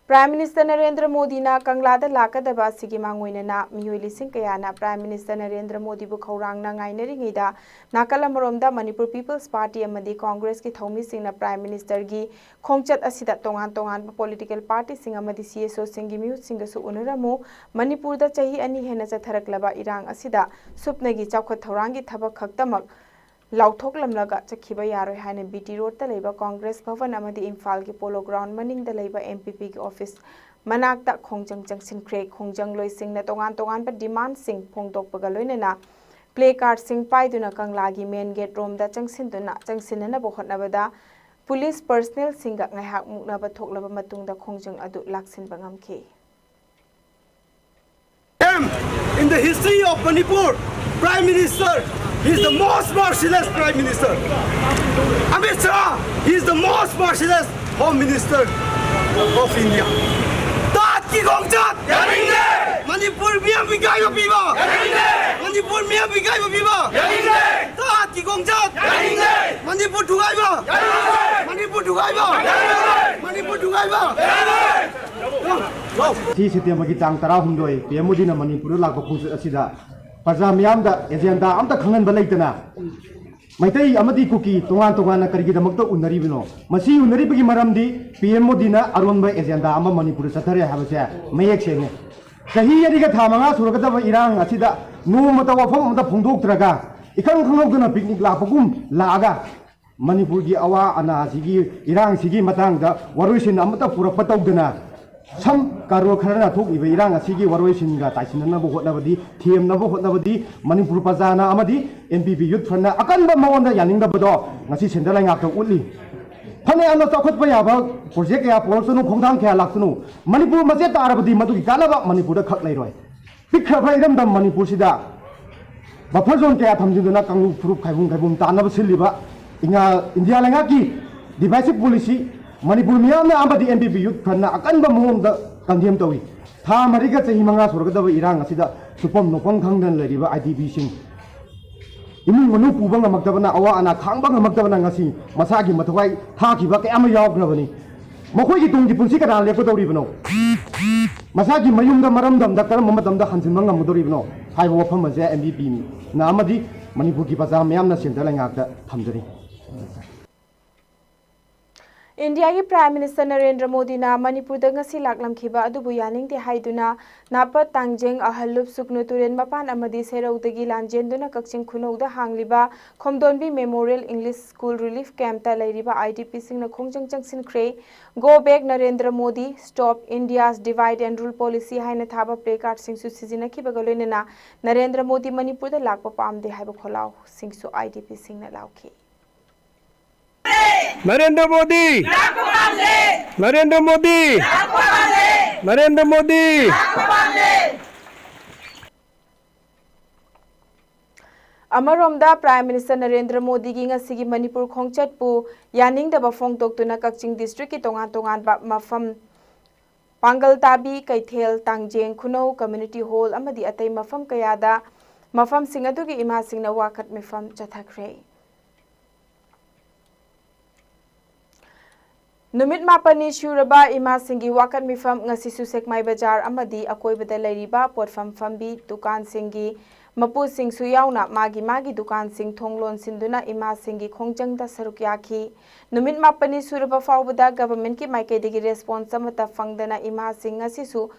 ꯄ꯭ꯔꯥꯏꯝ ꯃꯤꯅꯤꯁꯇꯔ ꯅꯔꯦꯟꯗ꯭ꯔ ꯃꯣꯗꯤꯅ ꯀꯪꯂꯥꯗ ꯂꯥꯛꯀꯗꯕ ꯑꯁꯤꯒꯤ ꯃꯥꯡꯑꯣꯏꯅꯅ ꯃꯤꯑꯣꯏ ꯂꯤꯁꯤꯡ ꯀꯌꯥꯅ ꯄ꯭ꯔꯥꯏꯝ ꯃꯤꯅꯤꯁꯇꯔ ꯅꯔꯦꯟꯗ꯭ꯔ ꯃꯣꯗꯤꯕꯨ ꯈꯧꯔꯥꯡꯅ ꯉꯥꯏꯅꯔꯤꯉꯩꯗ, ꯅꯥꯀꯜ ꯑꯃꯔꯣꯝꯗ ꯃꯅꯤꯄꯨꯔ ꯄꯤꯄꯜꯁ ꯄꯥꯔꯇꯤ ꯑꯃꯗꯤ ꯀꯣꯡꯒ꯭ꯔꯦꯁꯀꯤ ꯊꯧꯃꯤꯁꯤꯡꯅ ꯄ꯭ꯔꯥꯏꯝ ꯃꯤꯅꯤꯁꯇꯔꯒꯤ ꯈꯣꯡꯆꯠ ꯑꯁꯤꯗ ꯇꯣꯉꯥꯟ ꯇꯣꯉꯥꯟꯕ ꯄꯣꯂꯤꯇꯤꯀꯦꯜ ꯄꯥꯔꯇꯤꯁꯤꯡ ꯑꯃꯗꯤ ꯁꯤ ꯑꯦꯁ ꯑꯣꯁꯤꯡꯒꯤ ꯃꯤꯍꯨꯠꯁꯤꯡꯒꯁꯨ ꯎꯅꯔꯝꯃꯨ꯫ ꯃꯅꯤꯄꯨꯔꯗ ꯆꯍꯤ ꯑꯅꯤ ꯍꯦꯟꯅ ꯆꯠꯊꯔꯛꯂꯕ ꯏꯔꯥꯡ ꯑꯁꯤꯗ ꯁꯨꯞꯅꯒꯤ ꯆꯥꯎꯈꯠ ꯊꯧꯔꯥꯡꯒꯤ ꯊꯕꯛ ꯈꯛꯇꯃꯛ ꯂꯥꯎꯊꯣꯛꯂꯝꯂꯒ ꯆꯠꯈꯤꯕ ꯌꯥꯔꯣꯏ ꯍꯥꯏꯅ ꯕꯤ ꯇꯤ ꯔꯣꯗꯇ ꯂꯩꯕ ꯀꯣꯡꯒ꯭ꯔꯦꯁ ꯚꯕꯟ ꯑꯃꯗꯤ ꯏꯝꯐꯥꯜꯒꯤ ꯄꯣꯂꯣ ꯒ꯭ꯔꯥꯎꯟ ꯃꯅꯤꯡꯗ ꯂꯩꯕ ꯑꯦꯝ ꯄꯤ ꯄꯤꯒꯤ ꯑꯣꯐꯤꯁ ꯃꯅꯥꯛꯇ ꯈꯣꯡꯖꯪ ꯆꯪꯁꯤꯟꯈ꯭ꯔꯦ꯫ ꯈꯣꯡꯖꯪꯂꯣꯏꯁꯤꯡꯅ ꯇꯣꯉꯥꯟ ꯇꯣꯉꯥꯟꯕ ꯗꯤꯃꯥꯟꯁꯤꯡ ꯐꯣꯡꯗꯣꯛꯄꯒ ꯂꯣꯏꯅꯅ ꯄ꯭ꯂꯦ ꯀꯥꯔꯗꯁꯤꯡ ꯄꯥꯏꯗꯨꯅ ꯀꯪꯂꯥꯒꯤ ꯃꯦꯟ ꯒꯦꯠ ꯔꯣꯝꯗ ꯆꯪꯁꯤꯟꯗꯨꯅ ꯆꯪꯁꯤꯟꯅꯅꯕ ꯍꯣꯠꯅꯕꯗ ꯄꯨꯂꯤꯁ ꯄꯔꯁꯅꯦꯜꯁꯤꯡꯒ ꯉꯥꯏꯍꯥꯛ ꯃꯨꯛꯅꯕ ꯊꯣꯛꯂꯕ ꯃꯇꯨꯡꯗ ꯈꯣꯡꯖꯪ ꯑꯗꯨ ꯂꯥꯛꯁꯤꯟꯕ ꯉꯝꯈꯤ꯫ Time in the history of Manipur, Prime Minister, he is the most merciless Prime Minister. Amit Shah, he is the most merciless Home Minister of India. ꯇꯥꯠꯀꯤ ꯈꯣꯡꯆꯠ! ꯌꯥꯅꯤꯡꯗꯦ! ꯃꯅꯤꯄꯨꯔ ꯃꯤꯌꯥꯝ ꯏꯀꯥꯏꯕ ꯄꯤꯕ! ꯌꯥꯅꯤꯡꯗꯦ! ꯃꯅꯤꯄꯨꯔ ꯃꯤꯌꯥꯝ ꯏꯀꯥꯏꯕ ꯄꯤꯕ! ꯌꯥꯅꯤꯡꯗꯦ! ꯇꯥꯠꯀꯤ ꯈꯣꯡꯆꯠ! ꯌꯥꯅꯤꯡꯗꯦ! ꯃꯅꯤꯄꯨꯔ ꯊꯨꯒꯥꯏꯕ! ꯌꯥꯅꯤꯡꯗꯦ! ꯃꯅꯤꯄꯨꯔ ꯊꯨꯒꯥꯏꯕ! ꯌꯥꯅꯤꯡꯗꯦ! ꯃꯅꯤꯄꯨꯔ ꯊꯨꯒꯥꯏꯕ! ꯌꯥꯅꯤꯡꯗꯦ! ꯉꯁꯤ ꯁꯦꯞꯇꯦꯝꯕꯔꯒꯤ ꯇꯥꯡ ꯇꯔꯥꯍꯨꯝꯗꯣꯏ ꯄꯤ ꯑꯦꯝ ꯃꯣꯗꯤꯅ ꯃꯅꯤꯄꯨꯔꯗ ꯂꯥꯛꯄ ꯈꯣꯡꯆꯠ ꯑꯁꯤꯗ ꯄ꯭ꯔꯖꯥ ꯃꯤꯌꯥꯝꯗ ꯑꯦꯖꯦꯟꯗꯥ ꯑꯝꯇ ꯈꯪꯍꯟꯕ ꯂꯩꯇꯅ ꯃꯩꯇꯩ ꯑꯃꯗꯤ ꯀꯨꯀꯤ ꯇꯣꯉꯥꯟ ꯇꯣꯉꯥꯟꯅ ꯀꯔꯤꯒꯤꯗꯃꯛꯇ ꯎꯅꯔꯤꯕꯅꯣ? ꯃꯁꯤ ꯎꯅꯔꯤꯕꯒꯤ ꯃꯔꯝꯗꯤ ꯄꯤ ꯑꯦꯝ ꯃꯣꯗꯤꯅ ꯑꯔꯣꯟꯕ ꯑꯦꯖꯦꯟꯗꯥ ꯑꯃ ꯃꯅꯤꯄꯨꯔꯗ ꯆꯠꯊꯔꯦ ꯍꯥꯏꯕꯁꯦ ꯃꯌꯦꯛ ꯁꯦꯡꯉꯤ꯫ ꯆꯍꯤ ꯑꯅꯤꯒ ꯊꯥ ꯃꯉꯥ ꯁꯨꯔꯒꯗꯕ ꯏꯔꯥꯡ ꯑꯁꯤꯗ ꯅꯣꯡꯃꯇ ꯋꯥꯐꯝ ꯑꯃꯇ ꯐꯣꯡꯗꯣꯛꯇ꯭ꯔꯒ ꯏꯈꯪ ꯈꯪꯍꯧꯗꯅ ꯄꯤꯛꯅꯤꯛ ꯂꯥꯛꯄꯒꯨꯝ ꯂꯥꯛꯑꯒ ꯃꯅꯤꯄꯨꯔꯒꯤ ꯑꯋꯥ ꯑꯅꯥꯁꯤꯒꯤ ꯏꯔꯥꯡꯁꯤꯒꯤ ꯃꯇꯥꯡꯗ ꯋꯥꯔꯣꯏꯁꯤꯟ ꯑꯃꯠꯇ ꯄꯨꯔꯛꯄ ꯇꯧꯗꯅ ꯁꯝ ꯀꯥꯔꯣ ꯈꯔꯅ ꯊꯣꯛꯂꯤꯕ ꯏꯔꯥꯡ ꯑꯁꯤꯒꯤ ꯋꯥꯔꯣꯏꯁꯤꯟꯒ ꯇꯥꯏꯁꯤꯟꯅꯅꯕ ꯍꯣꯠꯅꯕꯗꯤ, ꯊꯦꯝꯅꯕ ꯍꯣꯠꯅꯕꯗꯤ ꯃꯅꯤꯄꯨꯔ ꯄ꯭ꯔꯖꯥꯅ ꯑꯃꯗꯤ ꯑꯦꯝ ꯄꯤ ꯄꯤ ꯌꯨꯠ ꯐ꯭ꯔꯟꯠꯅ ꯑꯀꯟꯕ ꯃꯑꯣꯡꯗ ꯌꯥꯅꯤꯡꯗꯕꯗꯣ ꯉꯁꯤ ꯁꯦꯟꯗ ꯂꯩꯉꯥꯛꯇ ꯎꯠꯂꯤ꯫ ꯐꯅꯌꯥꯝꯅ ꯆꯥꯎꯈꯠꯄ ꯌꯥꯕ ꯄ꯭ꯔꯣꯖꯦꯛ ꯀꯌꯥ ꯄꯨꯔꯛꯁꯅꯨ, ꯈꯣꯡꯊꯥꯡ ꯀꯌꯥ ꯂꯥꯛꯁꯅꯨ, ꯃꯅꯤꯄꯨꯔ ꯃꯆꯦꯠ ꯇꯥꯔꯕꯗꯤ ꯃꯗꯨꯒꯤ ꯀꯥꯟꯅꯕ ꯃꯅꯤꯄꯨꯔꯗ ꯈꯛ ꯂꯩꯔꯣꯏ꯫ ꯄꯤꯛꯈ꯭ꯔꯕ ꯏꯔꯝꯗꯝ ꯃꯅꯤꯄꯨꯔꯁꯤꯗ ꯕꯐꯔ ꯖꯣꯟ ꯀꯌꯥ ꯊꯝꯖꯤꯟꯗꯨꯅ ꯀꯥꯡꯂꯨꯞ ꯐꯨꯔꯨꯞ ꯈꯥꯏꯕꯨꯡ ꯈꯥꯏꯕꯨꯡ ꯇꯥꯅꯕ ꯁꯤꯜꯂꯤꯕ ꯏꯟꯗꯤꯌꯥ ꯂꯩꯉꯥꯛꯀꯤ divisive policy ꯃꯅꯤꯄꯨꯔ ꯃꯤꯌꯥꯝꯅ ꯑꯃꯗꯤ ꯑꯦꯝ ꯕꯤ ꯄꯤ ꯌꯨꯠ ꯐ꯭ꯔꯟꯠꯅ ꯑꯀꯟꯕ ꯃꯑꯣꯡꯗ condemn ꯇꯧꯏ꯫ ꯊꯥ ꯃꯔꯤꯒ ꯆꯍꯤ ꯃꯉꯥ ꯁꯨꯔꯒꯗꯕ ꯏꯔꯥꯡ ꯑꯁꯤꯗ ꯁꯨꯐꯝ ꯅꯣꯐꯝ ꯈꯪꯗꯅ ꯂꯩꯔꯤꯕ ꯑꯥꯏ ꯗꯤ ꯄꯤꯁꯤꯡ, ꯏꯃꯨꯡ ꯃꯅꯨꯡ ꯄꯨꯕ ꯉꯝꯃꯛꯇꯕꯅ, ꯑꯋꯥ ꯑꯅꯥ ꯈꯥꯡꯕ ꯉꯝꯃꯛꯇꯕꯅ ꯉꯁꯤ ꯃꯁꯥꯒꯤ ꯃꯊ꯭ꯋꯥꯏ ꯊꯥꯈꯤꯕ ꯀꯌꯥ ꯑꯃ ꯌꯥꯎꯈ꯭ꯔꯕꯅꯤ꯫ ꯃꯈꯣꯏꯒꯤ ꯇꯨꯡꯒꯤ ꯄꯨꯟꯁꯤ ꯀꯅꯥ ꯂꯦꯞꯀꯗꯧꯔꯤꯕꯅꯣ? ꯃꯁꯥꯒꯤ ꯃꯌꯨꯝꯗ ꯃꯔꯝꯗꯝꯗ ꯀꯔꯝꯕ ꯃꯇꯝꯗ ꯍꯟꯖꯤꯟꯕ ꯉꯝꯒꯗꯧꯔꯤꯕꯅꯣ ꯍꯥꯏꯕ ꯋꯥꯐꯝ ꯑꯁꯦ ꯑꯦꯝ ꯕꯤ ꯄꯤꯅ ꯑꯃꯗꯤ ꯃꯅꯤꯄꯨꯔꯒꯤ ꯄ꯭ꯔꯖꯥ ꯃꯤꯌꯥꯝꯅ ꯁꯦꯟꯇꯔ ꯂꯩꯉꯥꯛꯇ ꯊꯝꯖꯔꯤ꯫ ꯏꯟꯗꯤꯌꯥꯒꯤ ꯄ꯭ꯔꯥꯏꯝ ꯃꯤꯅꯤꯁꯇꯔ ꯅꯔꯦꯟꯗ꯭ꯔ ꯃꯣꯗꯤꯅ ꯃꯅꯤꯄꯨꯔꯗ ꯉꯁꯤ ꯂꯥꯛꯂꯝꯈꯤꯕ ꯑꯗꯨꯕꯨ ꯌꯥꯅꯤꯡꯗꯦ ꯍꯥꯏꯗꯨꯅ ꯅꯥꯄꯠ, ꯇꯥꯡꯖꯦꯡ, ꯑꯍꯜꯂꯨꯞ, ꯁꯨꯛꯅꯨ ꯇꯨꯔꯦꯜ ꯃꯄꯥꯟ ꯑꯃꯗꯤ ꯁꯦꯔꯧꯗꯒꯤ ꯂꯥꯟꯖꯦꯟꯗꯨꯅ ꯀꯛꯆꯤꯡ ꯈꯨꯅꯧꯗ ꯍꯥꯡꯂꯤꯕ ꯈꯣꯝꯗꯣꯟꯕꯤ ꯃꯦꯃꯣꯔꯤꯌꯦꯜ ꯏꯪꯂꯤꯁ ꯁ꯭ꯀꯨꯜ ꯔꯤꯂꯤꯐ ꯀꯦꯝꯞꯇ ꯂꯩꯔꯤꯕ ꯑꯥꯏ ꯗꯤ ꯄꯤꯁꯤꯡꯅ ꯈꯣꯡꯖꯪ ꯆꯪꯁꯤꯟꯈ꯭ꯔꯦ꯫ Go back Narendra Modi, Stop India's Divide and Rule Policy ꯍꯥꯏꯅ ꯊꯥꯕ ꯄ꯭ꯂꯦ ꯀꯥꯔꯗꯁꯤꯡꯁꯨ ꯁꯤꯖꯤꯟꯅꯈꯤꯕꯒ ꯂꯣꯏꯅꯅ ꯅꯔꯦꯟꯗ꯭ꯔ ꯃꯣꯗꯤ ꯃꯅꯤꯄꯨꯔꯗ ꯂꯥꯛꯄ ꯄꯥꯝꯗꯦ ꯍꯥꯏꯕ ꯈꯣꯜꯂꯥꯎꯁꯤꯡꯁꯨ ꯑꯥꯏ ꯗꯤ ꯄꯤꯁꯤꯡꯅ ꯂꯥꯎꯈꯤ꯫ नरेंद्र मोदी। नरेंद्र मोदी। नरेंद्र मोदी। ꯑꯃꯔꯣꯝꯗ, ꯄ꯭ꯔꯥꯏꯝ ꯃꯤꯅꯤꯁꯇꯔ ꯅꯔꯦꯟꯗ꯭ꯔ ꯃꯣꯗꯤꯒꯤ ꯉꯁꯤꯒꯤ ꯃꯅꯤꯄꯨꯔ ꯈꯣꯡꯆꯠꯄꯨ ꯌꯥꯅꯤꯡꯗꯕ ꯐꯣꯡꯗꯣꯛꯇꯨꯅ ꯀꯛꯆꯤꯡ ꯗꯤꯁꯇ꯭ꯔꯤꯛꯀꯤ ꯇꯣꯉꯥꯟ ꯇꯣꯉꯥꯟꯕ ꯃꯐꯝ ꯄꯥꯡꯒꯜ ꯇꯥꯕꯤ, ꯀꯩꯊꯦꯜ, ꯇꯥꯡꯖꯦꯡ, ꯈꯨꯅꯧ, ꯀꯝꯃ꯭ꯌꯨꯅꯤꯇꯤ ꯍꯣꯜ ꯑꯃꯗꯤ ꯑꯇꯩ ꯃꯐꯝ ꯀꯌꯥꯗ ꯃꯐꯝꯁꯤꯡ ꯑꯗꯨꯒꯤ ꯏꯃꯥꯁꯤꯡꯅ ꯋꯥꯀꯠ ꯃꯤꯐꯝ ꯆꯠꯊꯈ꯭ꯔꯦ꯫ ꯅꯨꯃꯤꯠ ꯃꯥꯄꯟꯅꯤ ꯁꯨꯔꯕ ꯏꯃꯥꯁꯤꯡꯒꯤ ꯋꯥꯀꯠ ꯃꯤꯐꯝ ꯉꯁꯤꯁꯨ ꯁꯦꯛꯃꯥꯏ ꯕꯖꯥꯔ ꯑꯃꯗꯤ ꯑꯀꯣꯏꯕꯗ ꯂꯩꯔꯤꯕ ꯄꯣꯠꯐꯝ ꯐꯝꯕꯤ ꯗꯨꯀꯥꯟꯁꯤꯡꯒꯤ ꯃꯄꯨꯁꯤꯡꯁꯨ ꯌꯥꯎꯅ ꯃꯥꯒꯤ ꯃꯥꯒꯤ ꯗꯨꯀꯥꯟꯁꯤꯡ ꯊꯣꯡ ꯂꯣꯟꯁꯤꯟꯗꯨꯅ ꯏꯃꯥꯁꯤꯡꯒꯤ ꯈꯣꯡꯖꯪꯗ ꯁꯔꯨꯛ ꯌꯥꯈꯤ꯫ ꯅꯨꯃꯤꯠ ꯃꯥꯄꯟꯅꯤ ꯁꯨꯔꯕ ꯐꯥꯎꯕꯗ ꯒꯚꯔꯟꯃꯦꯟꯠꯀꯤ ꯃꯥꯏꯀꯩꯗꯒꯤ ꯔꯦꯁꯄꯣꯟꯁ ꯑꯃꯠꯇ ꯐꯪꯗꯅ ꯏꯃꯥꯁꯤꯡ ꯉꯁꯤꯁꯨ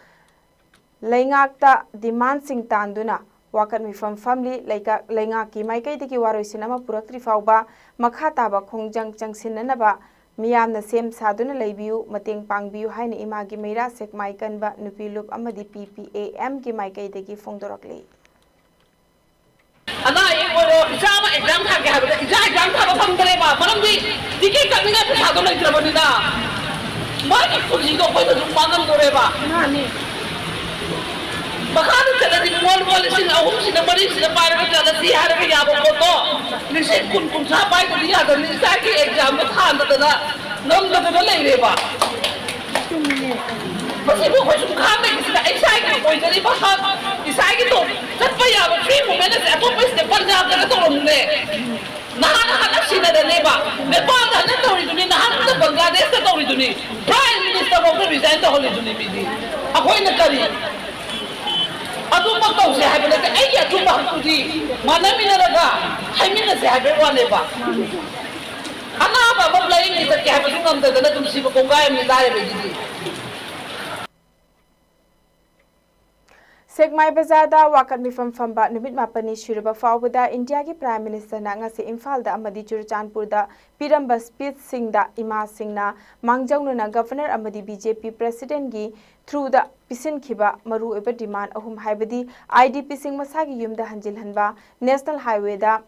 ꯂꯩꯉꯥꯛꯇ ꯗꯤꯃꯥꯟꯁꯤꯡ ꯇꯥꯟꯗꯨꯅ ꯋꯥꯀꯠ ꯃꯤꯐꯝ ꯐꯝꯂꯤ꯫ ꯂꯩꯀ-, ꯂꯩꯉꯥꯛꯀꯤ ꯃꯥꯏꯀꯩꯗꯒꯤ ꯋꯥꯔꯣꯏꯁꯤꯟ ꯑꯃ ꯄꯨꯔꯛꯇ꯭ꯔꯤ ꯐꯥꯎꯕ ꯃꯈꯥ ꯇꯥꯕ ꯈꯣꯡꯖꯪ ꯆꯪꯁꯤꯟꯅꯅꯕ ꯃꯤꯌꯥꯝꯅ ꯁꯦꯝ ꯁꯥꯗꯨꯅ ꯂꯩꯕꯤꯌꯨ, ꯃꯇꯦꯡ ꯄꯥꯡꯕꯤꯌꯨ ꯍꯥꯏꯅ ꯏꯃꯥꯒꯤ ꯃꯩꯔꯥ ꯁꯦꯛꯃꯥꯏ ꯀꯟꯕ ꯅꯨꯄꯤ ꯂꯨꯞ ꯑꯃꯗꯤ ꯄꯤ ꯄꯤ ꯑꯦ ꯑꯦꯝꯒꯤ ꯃꯥꯏꯀꯩꯗꯒꯤ ꯐꯣꯡꯗꯣꯔꯛꯂꯤ꯫ ꯑꯅꯥ ꯑꯌꯦꯛ ꯏꯆꯥ ꯑꯃ ꯑꯦꯛꯖꯥꯝ ꯊꯥꯒꯦ ꯍꯥꯏꯕꯗ ꯏꯆꯥ ꯑꯦꯛꯖꯥꯝ ꯊꯥꯕ ꯐꯪꯗ꯭ꯔꯦꯕ, ꯃꯔꯝꯗꯤ ꯇꯤꯀꯦꯠ ꯀꯛꯅꯤꯡꯉꯥꯏ ꯄꯩꯁꯥꯗꯣ ꯂꯩꯇ꯭ꯔꯕꯅꯤꯅ꯫ ꯃꯥꯒꯤ ꯄꯨꯟꯁꯤꯗꯣ ꯑꯩꯈꯣꯏꯅ ꯑꯗꯨꯝ ꯃꯥꯡꯍꯟꯗꯣꯔꯦꯕ꯫ ꯃꯈꯥꯗ ꯆꯠꯂꯗꯤ ꯃꯤꯉꯣꯟ ꯂꯨꯄꯥ ꯂꯤꯁꯤꯡ ꯑꯍꯨꯝꯁꯤꯅ ꯃꯔꯤꯁꯤꯅ ꯄꯥꯏꯔꯒ ꯆꯠꯂꯁꯤ ꯍꯥꯏꯔꯒ ꯌꯥꯕ ꯄꯣꯠꯇꯣ, ꯂꯤꯁꯤꯡ ꯀꯨꯟ ꯀꯨꯟꯊ꯭ꯔꯥ ꯄꯥꯏꯗꯗꯤ ꯌꯥꯗꯕꯅꯤ꯫ ꯏꯆꯥꯒꯤ ꯑꯦꯛꯖꯥꯝꯗꯣ ꯊꯥꯗꯗꯅ ꯉꯝꯗꯗꯅ ꯂꯩꯔꯦꯕ꯫ ꯃꯁꯤꯕꯨ ꯑꯩꯈꯣꯏ ꯁꯨꯝ ꯈꯥꯡꯕꯒꯤꯁꯤꯗ ꯏꯁꯥꯒꯤ ꯑꯣꯏꯖꯔꯤꯕ ꯍꯛ, ꯏꯁꯥꯒꯤ ꯇꯣ-, ꯆꯠꯄ ꯌꯥꯕ ꯐ꯭ꯔꯤ ꯃꯨꯚꯃꯦꯟ ꯑꯁꯦ ꯑꯇꯣꯞꯄ ꯁꯤꯗ ꯄꯟꯖꯥꯕꯇꯒ ꯇꯧꯔꯝꯃꯨꯅꯦ꯫ ꯅꯍꯥꯟ ꯍꯟꯗꯛ ꯁꯤꯟꯅꯔꯅꯦꯕ꯫ ꯅꯦꯄꯥꯜꯗ ꯍꯟꯗꯛ ꯇꯧꯔꯤꯗꯨꯅꯤ, ꯅꯍꯥꯟ ꯍꯟꯗꯛ ꯕꯪꯒ꯭ꯂꯥꯗꯦꯁꯇ ꯇꯧꯔꯤꯗꯨꯅꯤ꯫ ꯄ꯭ꯔꯥꯏꯝ ꯃꯤꯅꯤꯁꯇꯔ ꯐꯥꯎꯗ ꯔꯤꯖꯥꯏꯟ ꯇꯧꯍꯜꯂꯤꯗꯨꯅꯤ ꯃꯤꯗꯤ꯫ ꯑꯩꯈꯣꯏꯅ ꯀꯔꯤ ꯑꯗꯨꯃꯛ ꯇꯧꯁꯦ ꯍꯥꯏꯕ ꯅꯠꯇꯦ꯫ ꯑꯩꯒꯤ ꯑꯆꯨꯝꯕ ꯍꯛꯇꯨꯗꯤ ꯃꯥꯟꯅꯃꯤꯟꯅꯔꯒ ꯍꯥꯏꯃꯤꯟꯅꯁꯦ ꯍꯥꯏꯕꯩ ꯋꯥꯅꯦꯕ꯫ ꯑꯅꯥꯕ ꯑꯃ ꯂꯥꯏꯌꯦꯡꯕ ꯆꯠꯀꯦ ꯍꯥꯏꯕꯁꯨ ꯉꯝꯗꯗꯅ ꯑꯗꯨꯝ ꯁꯤꯕ ꯀꯣꯡꯒꯥꯏ ꯑꯃꯅꯤ ꯂꯥꯏꯔꯕꯒꯤꯗꯤ꯫ ꯁꯦꯛꯃꯥꯏ ꯕꯖꯥꯔꯗ ꯋꯥꯀꯠ ꯃꯤꯐꯝ ꯐꯝꯕ ꯅꯨꯃꯤꯠ ꯃꯥꯄꯟꯅꯤ ꯁꯨꯔꯕ ꯐꯥꯎꯕꯗ ꯏꯟꯗꯤꯌꯥꯒꯤ ꯄ꯭ꯔꯥꯏꯝ ꯃꯤꯅꯤꯁꯇꯔꯅ ꯉꯁꯤ ꯏꯝꯐꯥꯜꯗ ꯑꯃꯗꯤ ꯆꯨꯔꯆꯥꯟꯄꯨꯔꯗ ꯄꯤꯔꯝꯕ ꯁ꯭ꯄꯤꯆꯁꯤꯡꯗ ꯏꯃꯥꯁꯤꯡꯅ ꯃꯥꯡꯖꯧꯅꯅ ꯒꯚꯔꯅꯔ ꯑꯃꯗꯤ ꯕꯤ ꯖꯦ ꯄꯤ ꯄ꯭ꯔꯦꯁꯤꯗꯦꯟꯠꯒꯤ ꯊ꯭ꯔꯨꯗ ꯄꯤꯁꯤꯟꯈꯤꯕ ꯃꯔꯨꯑꯣꯏꯕ ꯗꯤꯃꯥꯟ ꯑꯍꯨꯝ, ꯍꯥꯏꯕꯗꯤ ꯑꯥꯏ ꯗꯤ ꯄꯤꯁꯤꯡ ꯃꯁꯥꯒꯤ ꯌꯨꯝꯗ ꯍꯟꯖꯤꯜꯍꯟꯕ, ꯅꯦꯁꯅꯦꯜ ꯍꯥꯏꯋꯦꯗ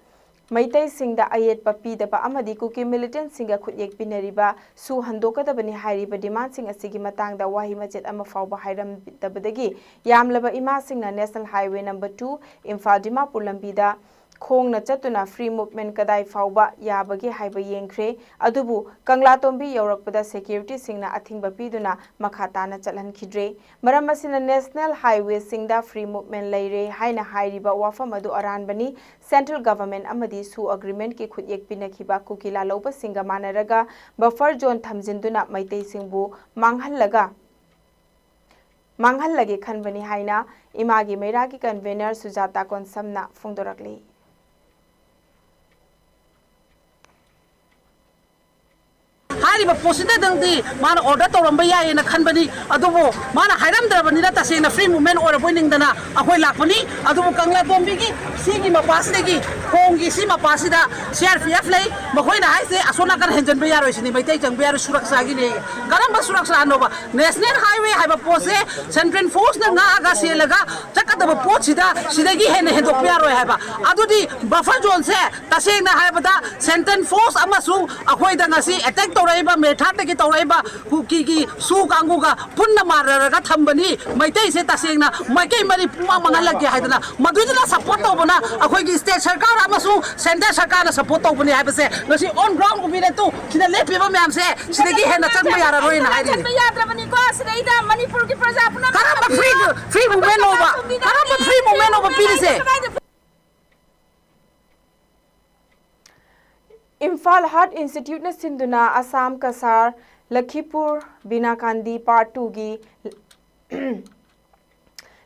ꯃꯩꯇꯩꯁꯤꯡꯗ ꯑꯌꯦꯠꯄ ꯄꯤꯗꯕ ꯑꯃꯗꯤ ꯀꯨꯀꯤ ꯃꯤꯂꯤꯇꯦꯟꯠꯁꯤꯡꯒ ꯈꯨꯠꯌꯦꯛ ꯄꯤꯅꯔꯤꯕ ꯁꯨ ꯍꯟꯗꯣꯛꯀꯗꯕꯅꯤ ꯍꯥꯏꯔꯤꯕ ꯗꯤꯃꯥꯟꯁꯤꯡ ꯑꯁꯤꯒꯤ ꯃꯇꯥꯡꯗ ꯋꯥꯍꯩ ꯃꯆꯦꯠ ꯑꯃ ꯐꯥꯎꯕ ꯍꯥꯏꯔꯝꯗꯕꯗꯒꯤ ꯌꯥꯝꯂꯕ ꯏꯃꯥꯁꯤꯡꯅ national highway number two Imphal Dimapur ꯂꯝꯕꯤꯗ ꯈꯣꯡꯅ ꯆꯠꯇꯨꯅ ꯐ꯭ꯔꯤ ꯃꯨꯚꯃꯦꯟꯠ ꯀꯗꯥꯏ ꯐꯥꯎꯕ ꯌꯥꯕꯒꯦ ꯍꯥꯏꯕ ꯌꯦꯡꯈ꯭ꯔꯦ꯫ ꯑꯗꯨꯕꯨ ꯀꯪꯂꯥꯇꯣꯝꯕꯤ ꯌꯧꯔꯛꯄꯗ ꯁꯦꯀ꯭ꯌꯨꯔꯤꯇꯤꯁꯤꯡꯅ ꯑꯊꯤꯡꯕ ꯄꯤꯗꯨꯅ ꯃꯈꯥ ꯇꯥꯅ ꯆꯠꯍꯟꯈꯤꯗ꯭ꯔꯦ꯫ ꯃꯔꯝ ꯑꯁꯤꯅ ꯅꯦꯁꯅꯦꯜ ꯍꯥꯏꯋꯦꯁꯤꯡꯗ ꯐ꯭ꯔꯤ ꯃꯨꯚꯃꯦꯟꯠ ꯂꯩꯔꯦ ꯍꯥꯏꯅ ꯍꯥꯏꯔꯤꯕ ꯋꯥꯐꯝ ꯑꯗꯨ ꯑꯔꯥꯟꯕꯅꯤ꯫ ꯁꯦꯟꯇ꯭ꯔꯦꯜ ꯒꯚꯔꯟꯃꯦꯟꯠ ꯑꯃꯗꯤ ꯁꯨ ꯑꯦꯒ꯭ꯔꯤꯃꯦꯟꯠꯀꯤ ꯈꯨꯠꯌꯦꯛ ꯄꯤꯅꯈꯤꯕ ꯀꯨꯀꯤ ꯂꯥꯜꯍꯧꯕꯁꯤꯡꯒ ꯃꯥꯟꯅꯔꯒ ꯕꯐꯔ ꯖꯣꯟ ꯊꯝꯖꯤꯟꯗꯨꯅ ꯃꯩꯇꯩꯁꯤꯡꯕꯨ ꯃꯥꯡꯍꯜꯂꯒ ꯃꯥꯡꯍꯜꯂꯒꯦ ꯈꯟꯕꯅꯤ ꯍꯥꯏꯅ ꯏꯃꯥꯒꯤ ꯃꯩꯔꯥꯒꯤ ꯀꯟꯚꯦꯅꯔ ꯁꯨꯖꯥꯇꯥ ꯀꯣꯟꯁꯝꯅ ꯐꯣꯡꯗꯣꯔꯛꯂꯤ꯫ ꯍꯥꯏꯔꯤꯕ ꯄꯣꯠꯁꯤꯗꯗꯪꯗꯤ ꯃꯥꯅ ꯑꯣꯔꯗꯔ ꯇꯧꯔꯝꯕ ꯌꯥꯏꯌꯦꯅ ꯈꯟꯕꯅꯤ꯫ ꯑꯗꯨꯕꯨ ꯃꯥꯅ ꯍꯥꯏꯔꯝꯗ꯭ꯔꯕꯅꯤꯅ ꯇꯁꯦꯡꯅ ꯐ꯭ꯔꯤ ꯃꯨꯚꯃꯦꯟ ꯑꯣꯏꯔꯕꯣꯏ ꯅꯤꯡꯗꯅ ꯑꯩꯈꯣꯏ ꯂꯥꯛꯄꯅꯤ꯫ ꯑꯗꯨꯕꯨ ꯀꯪꯂꯥꯇꯣꯝꯕꯤꯒꯤ ꯁꯤꯒꯤ ꯃꯄꯥꯁꯤꯗꯒꯤ, ꯈꯣꯡꯒꯤ ꯁꯤ ꯃꯄꯥꯁꯤꯗ ꯁꯤ ꯑꯥꯔ ꯄꯤ ꯑꯦꯐ ꯂꯩ꯫ ꯃꯈꯣꯏꯅ ꯍꯥꯏꯁꯦ ꯑꯁꯣꯝ ꯅꯥꯀꯟ ꯍꯦꯟꯖꯟꯕ ꯌꯥꯔꯣꯏ ꯁꯤꯅꯤ, ꯃꯩꯇꯩ ꯆꯪꯕ ꯌꯥꯔꯣꯏ, ꯁꯨꯔꯛꯁꯥꯒꯤꯅꯦ꯫ ꯀꯔꯝꯕ ꯁꯨꯔꯛꯁꯥꯅꯣꯕ? ꯅꯦꯁꯅꯦꯜ ꯍꯥꯏꯋꯦ ꯍꯥꯏꯕ ꯄꯣꯠꯁꯦ ꯁꯦꯟꯇ꯭ꯔꯦꯜ ꯐꯣꯔꯁꯅ ꯉꯥꯛꯑꯒ ꯁꯦꯜꯂꯒ ꯆꯠꯀꯗꯕ ꯄꯣꯠꯁꯤꯗ ꯁꯤꯗꯒꯤ ꯍꯦꯟꯅ ꯍꯦꯟꯗꯣꯛꯄ ꯌꯥꯔꯣꯏ ꯍꯥꯏꯕ꯫ ꯑꯗꯨꯗꯤ ꯕꯐꯔ ꯖꯣꯟꯁꯦ ꯇꯁꯦꯡꯅ ꯍꯥꯏꯔꯕꯗ ꯁꯦꯟꯇ꯭ꯔꯦꯜ ꯐꯣꯔꯁ ꯑꯃꯁꯨꯡ ꯑꯩꯈꯣꯏꯗ ꯉꯁꯤ ꯑꯦꯇꯦꯛ ꯇꯧꯔꯛꯏꯕ, ꯃꯦꯊꯥꯠꯇꯒꯤ ꯇꯧꯔꯛꯏꯕ ꯀꯨꯀꯤꯒꯤ ꯁꯨ ꯀꯥꯡꯕꯨꯒ ꯄꯨꯟꯅ ꯃꯥꯟꯅꯔꯒ ꯊꯝꯕꯅꯤ꯫ ꯃꯩꯇꯩꯁꯦ ꯇꯁꯦꯡꯅ ꯃꯥꯏꯀꯩ ꯃꯔꯤ ꯄꯨꯡꯃꯥꯡ ꯃꯥꯡꯍꯜꯂꯛꯀꯦ ꯍꯥꯏꯗꯅ ꯃꯗꯨꯗꯨꯅ ꯁꯄꯣꯔꯠ ꯇꯧꯕꯅ ꯑꯩꯈꯣꯏꯒꯤ ꯁ꯭ꯇꯦꯠ ꯁꯔꯀꯥꯔ ꯑꯃꯁꯨꯡ ꯁꯦꯟꯇ꯭ꯔꯦꯜ ꯁꯔꯀꯥꯔꯅ ꯁꯄꯣꯔꯠ ꯇꯧꯕꯅꯤ ꯍꯥꯏꯕꯁꯦ ꯉꯁꯤ ꯑꯣꯟ ꯒ꯭ꯔꯥꯎꯟ ꯎꯕꯤꯔꯦ꯫ ꯇꯨ ꯁꯤꯗ ꯂꯦꯞꯄꯤꯕ ꯃꯌꯥꯝꯁꯦ ꯁꯤꯗꯒꯤ ꯍꯦꯟꯅ ꯆꯪꯕ ꯌꯥꯔꯔꯣꯏꯅ ꯍꯥꯏꯔꯤꯅꯤ꯫ ꯆꯠꯄ ꯌꯥꯗ꯭ꯔꯕꯅꯤꯀꯣ꯫ ꯁꯤꯗꯩꯗ ꯃꯅꯤꯄꯨꯔꯒꯤ ꯄ꯭ꯔꯖꯥ ꯄꯨꯝꯅꯃꯛ ꯀꯔꯝꯕ ꯐ꯭ꯔꯤ, ꯐ꯭ꯔꯤ ꯃꯨꯚꯃꯦꯟ ꯅꯣꯕ? ꯀꯔꯝꯕ ꯐ꯭ꯔꯤ ꯃꯨꯚꯃꯦꯟ ꯅꯣꯕ ꯄꯤꯔꯤꯁꯦ? ꯏꯝꯐꯥꯜ ꯍꯥꯔꯠ ꯏꯟꯁꯇꯤꯇ꯭ꯌꯨꯠꯅ ꯁꯤꯟꯗꯨꯅ ꯑꯁꯥꯝ ꯀꯁꯥꯔ ꯂꯈꯤꯄꯨꯔ ꯕꯤꯅꯥꯀꯥꯟꯗꯤ ꯄꯥꯔꯠ ꯇꯨꯒꯤ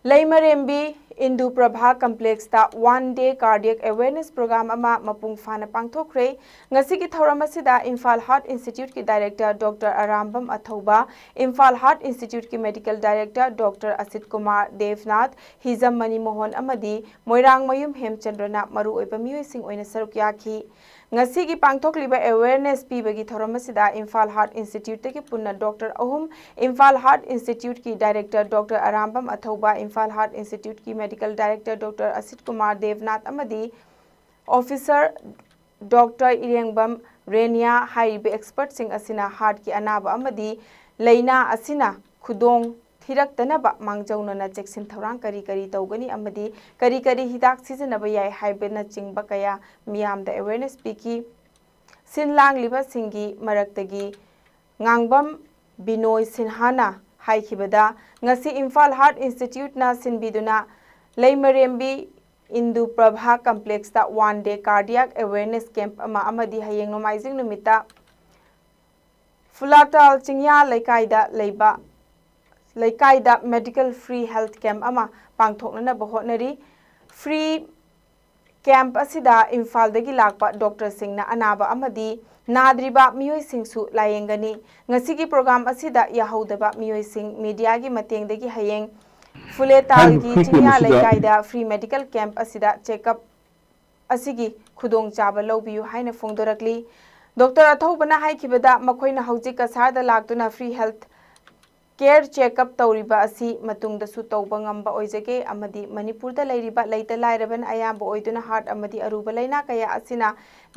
ꯂꯩꯃꯔꯦꯝꯕꯤ ꯏꯟꯗꯨ ꯄ꯭ꯔꯚꯥ ꯀꯝꯄ꯭ꯂꯦꯛꯁꯇ one day cardiac awareness programme ꯑꯃ ꯃꯄꯨꯡ ꯐꯥꯅ ꯄꯥꯡꯊꯣꯛꯈ꯭ꯔꯦ꯫ ꯉꯁꯤꯒꯤ ꯊꯧꯔꯝ ꯑꯁꯤꯗ ꯏꯝꯐꯥꯜ ꯍꯥꯔꯠ ꯏꯟꯁꯇꯤꯇ꯭ꯌꯨꯠꯀꯤ director doctor Arambam Athouba, Imphal heart ꯏꯟꯁꯇꯤꯇ꯭ꯌꯨꯠꯀꯤ medical director doctor Asit Kumar Debnath, Hijam Manimohan ꯑꯃꯗꯤ ꯃꯣꯏꯔꯥꯡꯃꯌꯨꯝ ꯍꯦꯝꯆꯟꯗ꯭ꯔꯅ ꯃꯔꯨꯑꯣꯏꯕ ꯃꯤꯑꯣꯏꯁꯤꯡ ꯑꯣꯏꯅ ꯁꯔꯨꯛ ꯌꯥꯈꯤ꯫ ꯉꯁꯤꯒꯤ ꯄꯥꯡꯊꯣꯛꯂꯤꯕ ꯑꯦꯋꯦꯔꯅꯦꯁ ꯄꯤꯕꯒꯤ ꯊꯧꯔꯝ ꯑꯁꯤꯗ ꯏꯝꯐꯥꯜ ꯍꯥꯔꯠ ꯏꯟꯁꯇꯤꯇ꯭ꯌꯨꯠꯇꯒꯤ ꯄꯨꯟꯅ ꯗꯣꯛꯇꯔ ꯑꯍꯨꯝ, ꯏꯝꯐꯥꯜ ꯍꯥꯔꯠ ꯏꯟꯁꯇꯤꯇ꯭ꯌꯨꯠꯀꯤ director doctor Arambam Athouba, Imphal heart ꯏꯟꯁꯇꯤꯇ꯭ꯌꯨꯠꯀꯤ medical director doctor Asit Kumar Debnath ꯑꯃꯗꯤ ꯑꯣꯐꯤꯁꯔ ꯗꯣꯛꯇꯔ ꯏꯔꯦꯡꯕꯝ ꯔꯦꯅꯤꯌꯥ ꯍꯥꯏꯔꯤꯕ ꯑꯦꯛꯁꯄꯔꯠꯁꯤꯡ ꯑꯁꯤꯅ ꯍꯥꯔꯠꯀꯤ ꯑꯅꯥꯕ ꯑꯃꯗꯤ ꯂꯥꯏꯅꯥ ꯑꯁꯤꯅ ꯈꯨꯗꯣꯡ ꯊꯤꯔꯛꯇꯅꯕ ꯃꯥꯡꯖꯧꯅꯅ ꯆꯦꯛꯁꯤꯟ ꯊꯧꯔꯥꯡ ꯀꯔꯤ ꯀꯔꯤ ꯇꯧꯒꯅꯤ ꯑꯃꯗꯤ ꯀꯔꯤ ꯀꯔꯤ ꯍꯤꯗꯥꯛ ꯁꯤꯖꯤꯟꯅꯕ ꯌꯥꯏ ꯍꯥꯏꯕꯅꯆꯤꯡꯕ ꯀꯌꯥ ꯃꯤꯌꯥꯝꯗ ꯑꯦꯋꯦꯔꯅꯦꯁ ꯄꯤꯈꯤ꯫ ꯁꯤꯟ ꯂꯥꯡꯂꯤꯕꯁꯤꯡꯒꯤ ꯃꯔꯛꯇꯒꯤ ꯉꯥꯡꯕꯝ ꯕꯤꯅꯣꯏ ꯁꯤꯟꯍꯥꯅ ꯍꯥꯏꯈꯤꯕꯗ, ꯉꯁꯤ ꯏꯝꯐꯥꯜ ꯍꯥꯔꯠ ꯏꯟꯁꯇꯤꯇ꯭ꯌꯨꯠꯅ ꯁꯤꯟꯕꯤꯗꯨꯅ ꯂꯩꯃꯔꯦꯝꯕꯤ ꯏꯟꯗꯨ ꯄ꯭ꯔꯚꯥ ꯀꯝꯄ꯭ꯂꯦꯛꯁꯇ one day cardiac awareness camp ꯑꯃ ꯑꯃꯗꯤ ꯍꯌꯦꯡ ꯅꯣꯡꯃꯥꯏꯖꯤꯡ ꯅꯨꯃꯤꯠꯇ ꯐꯨꯂꯥꯇꯥꯜ ꯆꯤꯡꯌꯥ ꯂꯩꯀꯥꯏꯗ ꯂꯩꯕ, ꯂꯩꯀꯥꯏꯗ ꯃꯦꯗꯤꯀꯦꯜ ꯐ꯭ꯔꯤ ꯍꯦꯜꯊ ꯀꯦꯝꯞ ꯑꯃ ꯄꯥꯡꯊꯣꯛꯅꯅꯕ ꯍꯣꯠꯅꯔꯤ꯫ ꯐ꯭ꯔꯤ ꯀꯦꯝꯞ ꯑꯁꯤꯗ ꯏꯝꯐꯥꯜꯗꯒꯤ ꯂꯥꯛꯄ ꯗꯣꯛꯇꯔꯁꯤꯡꯅ ꯑꯅꯥꯕ ꯑꯃꯗꯤ ꯅꯥꯗ꯭ꯔꯤꯕ ꯃꯤꯑꯣꯏꯁꯤꯡꯁꯨ ꯂꯥꯌꯦꯡꯒꯅꯤ꯫ ꯉꯁꯤꯒꯤ ꯄ꯭ꯔꯣꯒ꯭ꯔꯥꯝ ꯑꯁꯤꯗ ꯌꯥꯍꯧꯗꯕ ꯃꯤꯑꯣꯏꯁꯤꯡ ꯃꯤꯗꯤꯌꯥꯒꯤ ꯃꯇꯦꯡꯗꯒꯤ ꯍꯌꯦꯡ ꯐꯨꯂꯦꯇꯥꯜꯒꯤ ꯍꯥꯏꯔꯤꯕ ꯆꯤꯡꯌꯥ ꯃꯁꯤꯗ ꯂꯩꯀꯥꯏꯗ ꯐ꯭ꯔꯤ ꯃꯦꯗꯤꯀꯦꯜ ꯀꯦꯝꯞ ꯑꯁꯤꯗ ꯆꯦꯛꯑꯞ ꯑꯁꯤꯒꯤ ꯈꯨꯗꯣꯡꯆꯥꯕ ꯂꯧꯕꯤꯌꯨ ꯍꯥꯏꯅ ꯐꯣꯡꯗꯣꯔꯛꯂꯤ꯫ ꯗꯣꯛꯇꯔ ꯑꯊꯧꯕꯅ ꯍꯥꯏꯈꯤꯕꯗ, ꯃꯈꯣꯏꯅ ꯍꯧꯖꯤꯛ ꯀꯁꯥꯔꯗ ꯂꯥꯛꯇꯨꯅ ꯐ꯭ꯔꯤ ꯍꯦꯜꯊ ꯀꯦꯌꯔ ꯆꯦꯛꯑꯞ ꯇꯧꯔꯤꯕ ꯑꯁꯤ ꯃꯇꯨꯡꯗꯁꯨ ꯇꯧꯕ ꯉꯝꯕ ꯑꯣꯏꯖꯒꯦ ꯑꯃꯗꯤ ꯃꯅꯤꯄꯨꯔꯗ ꯂꯩꯔꯤꯕ ꯂꯩꯇ ꯂꯥꯏꯔꯕꯅ ꯑꯌꯥꯝꯕ ꯑꯣꯏꯗꯨꯅ ꯍꯥꯔꯠ ꯑꯃꯗꯤ ꯑꯔꯨꯕ ꯂꯩꯅꯥ ꯀꯌꯥ ꯑꯁꯤꯅ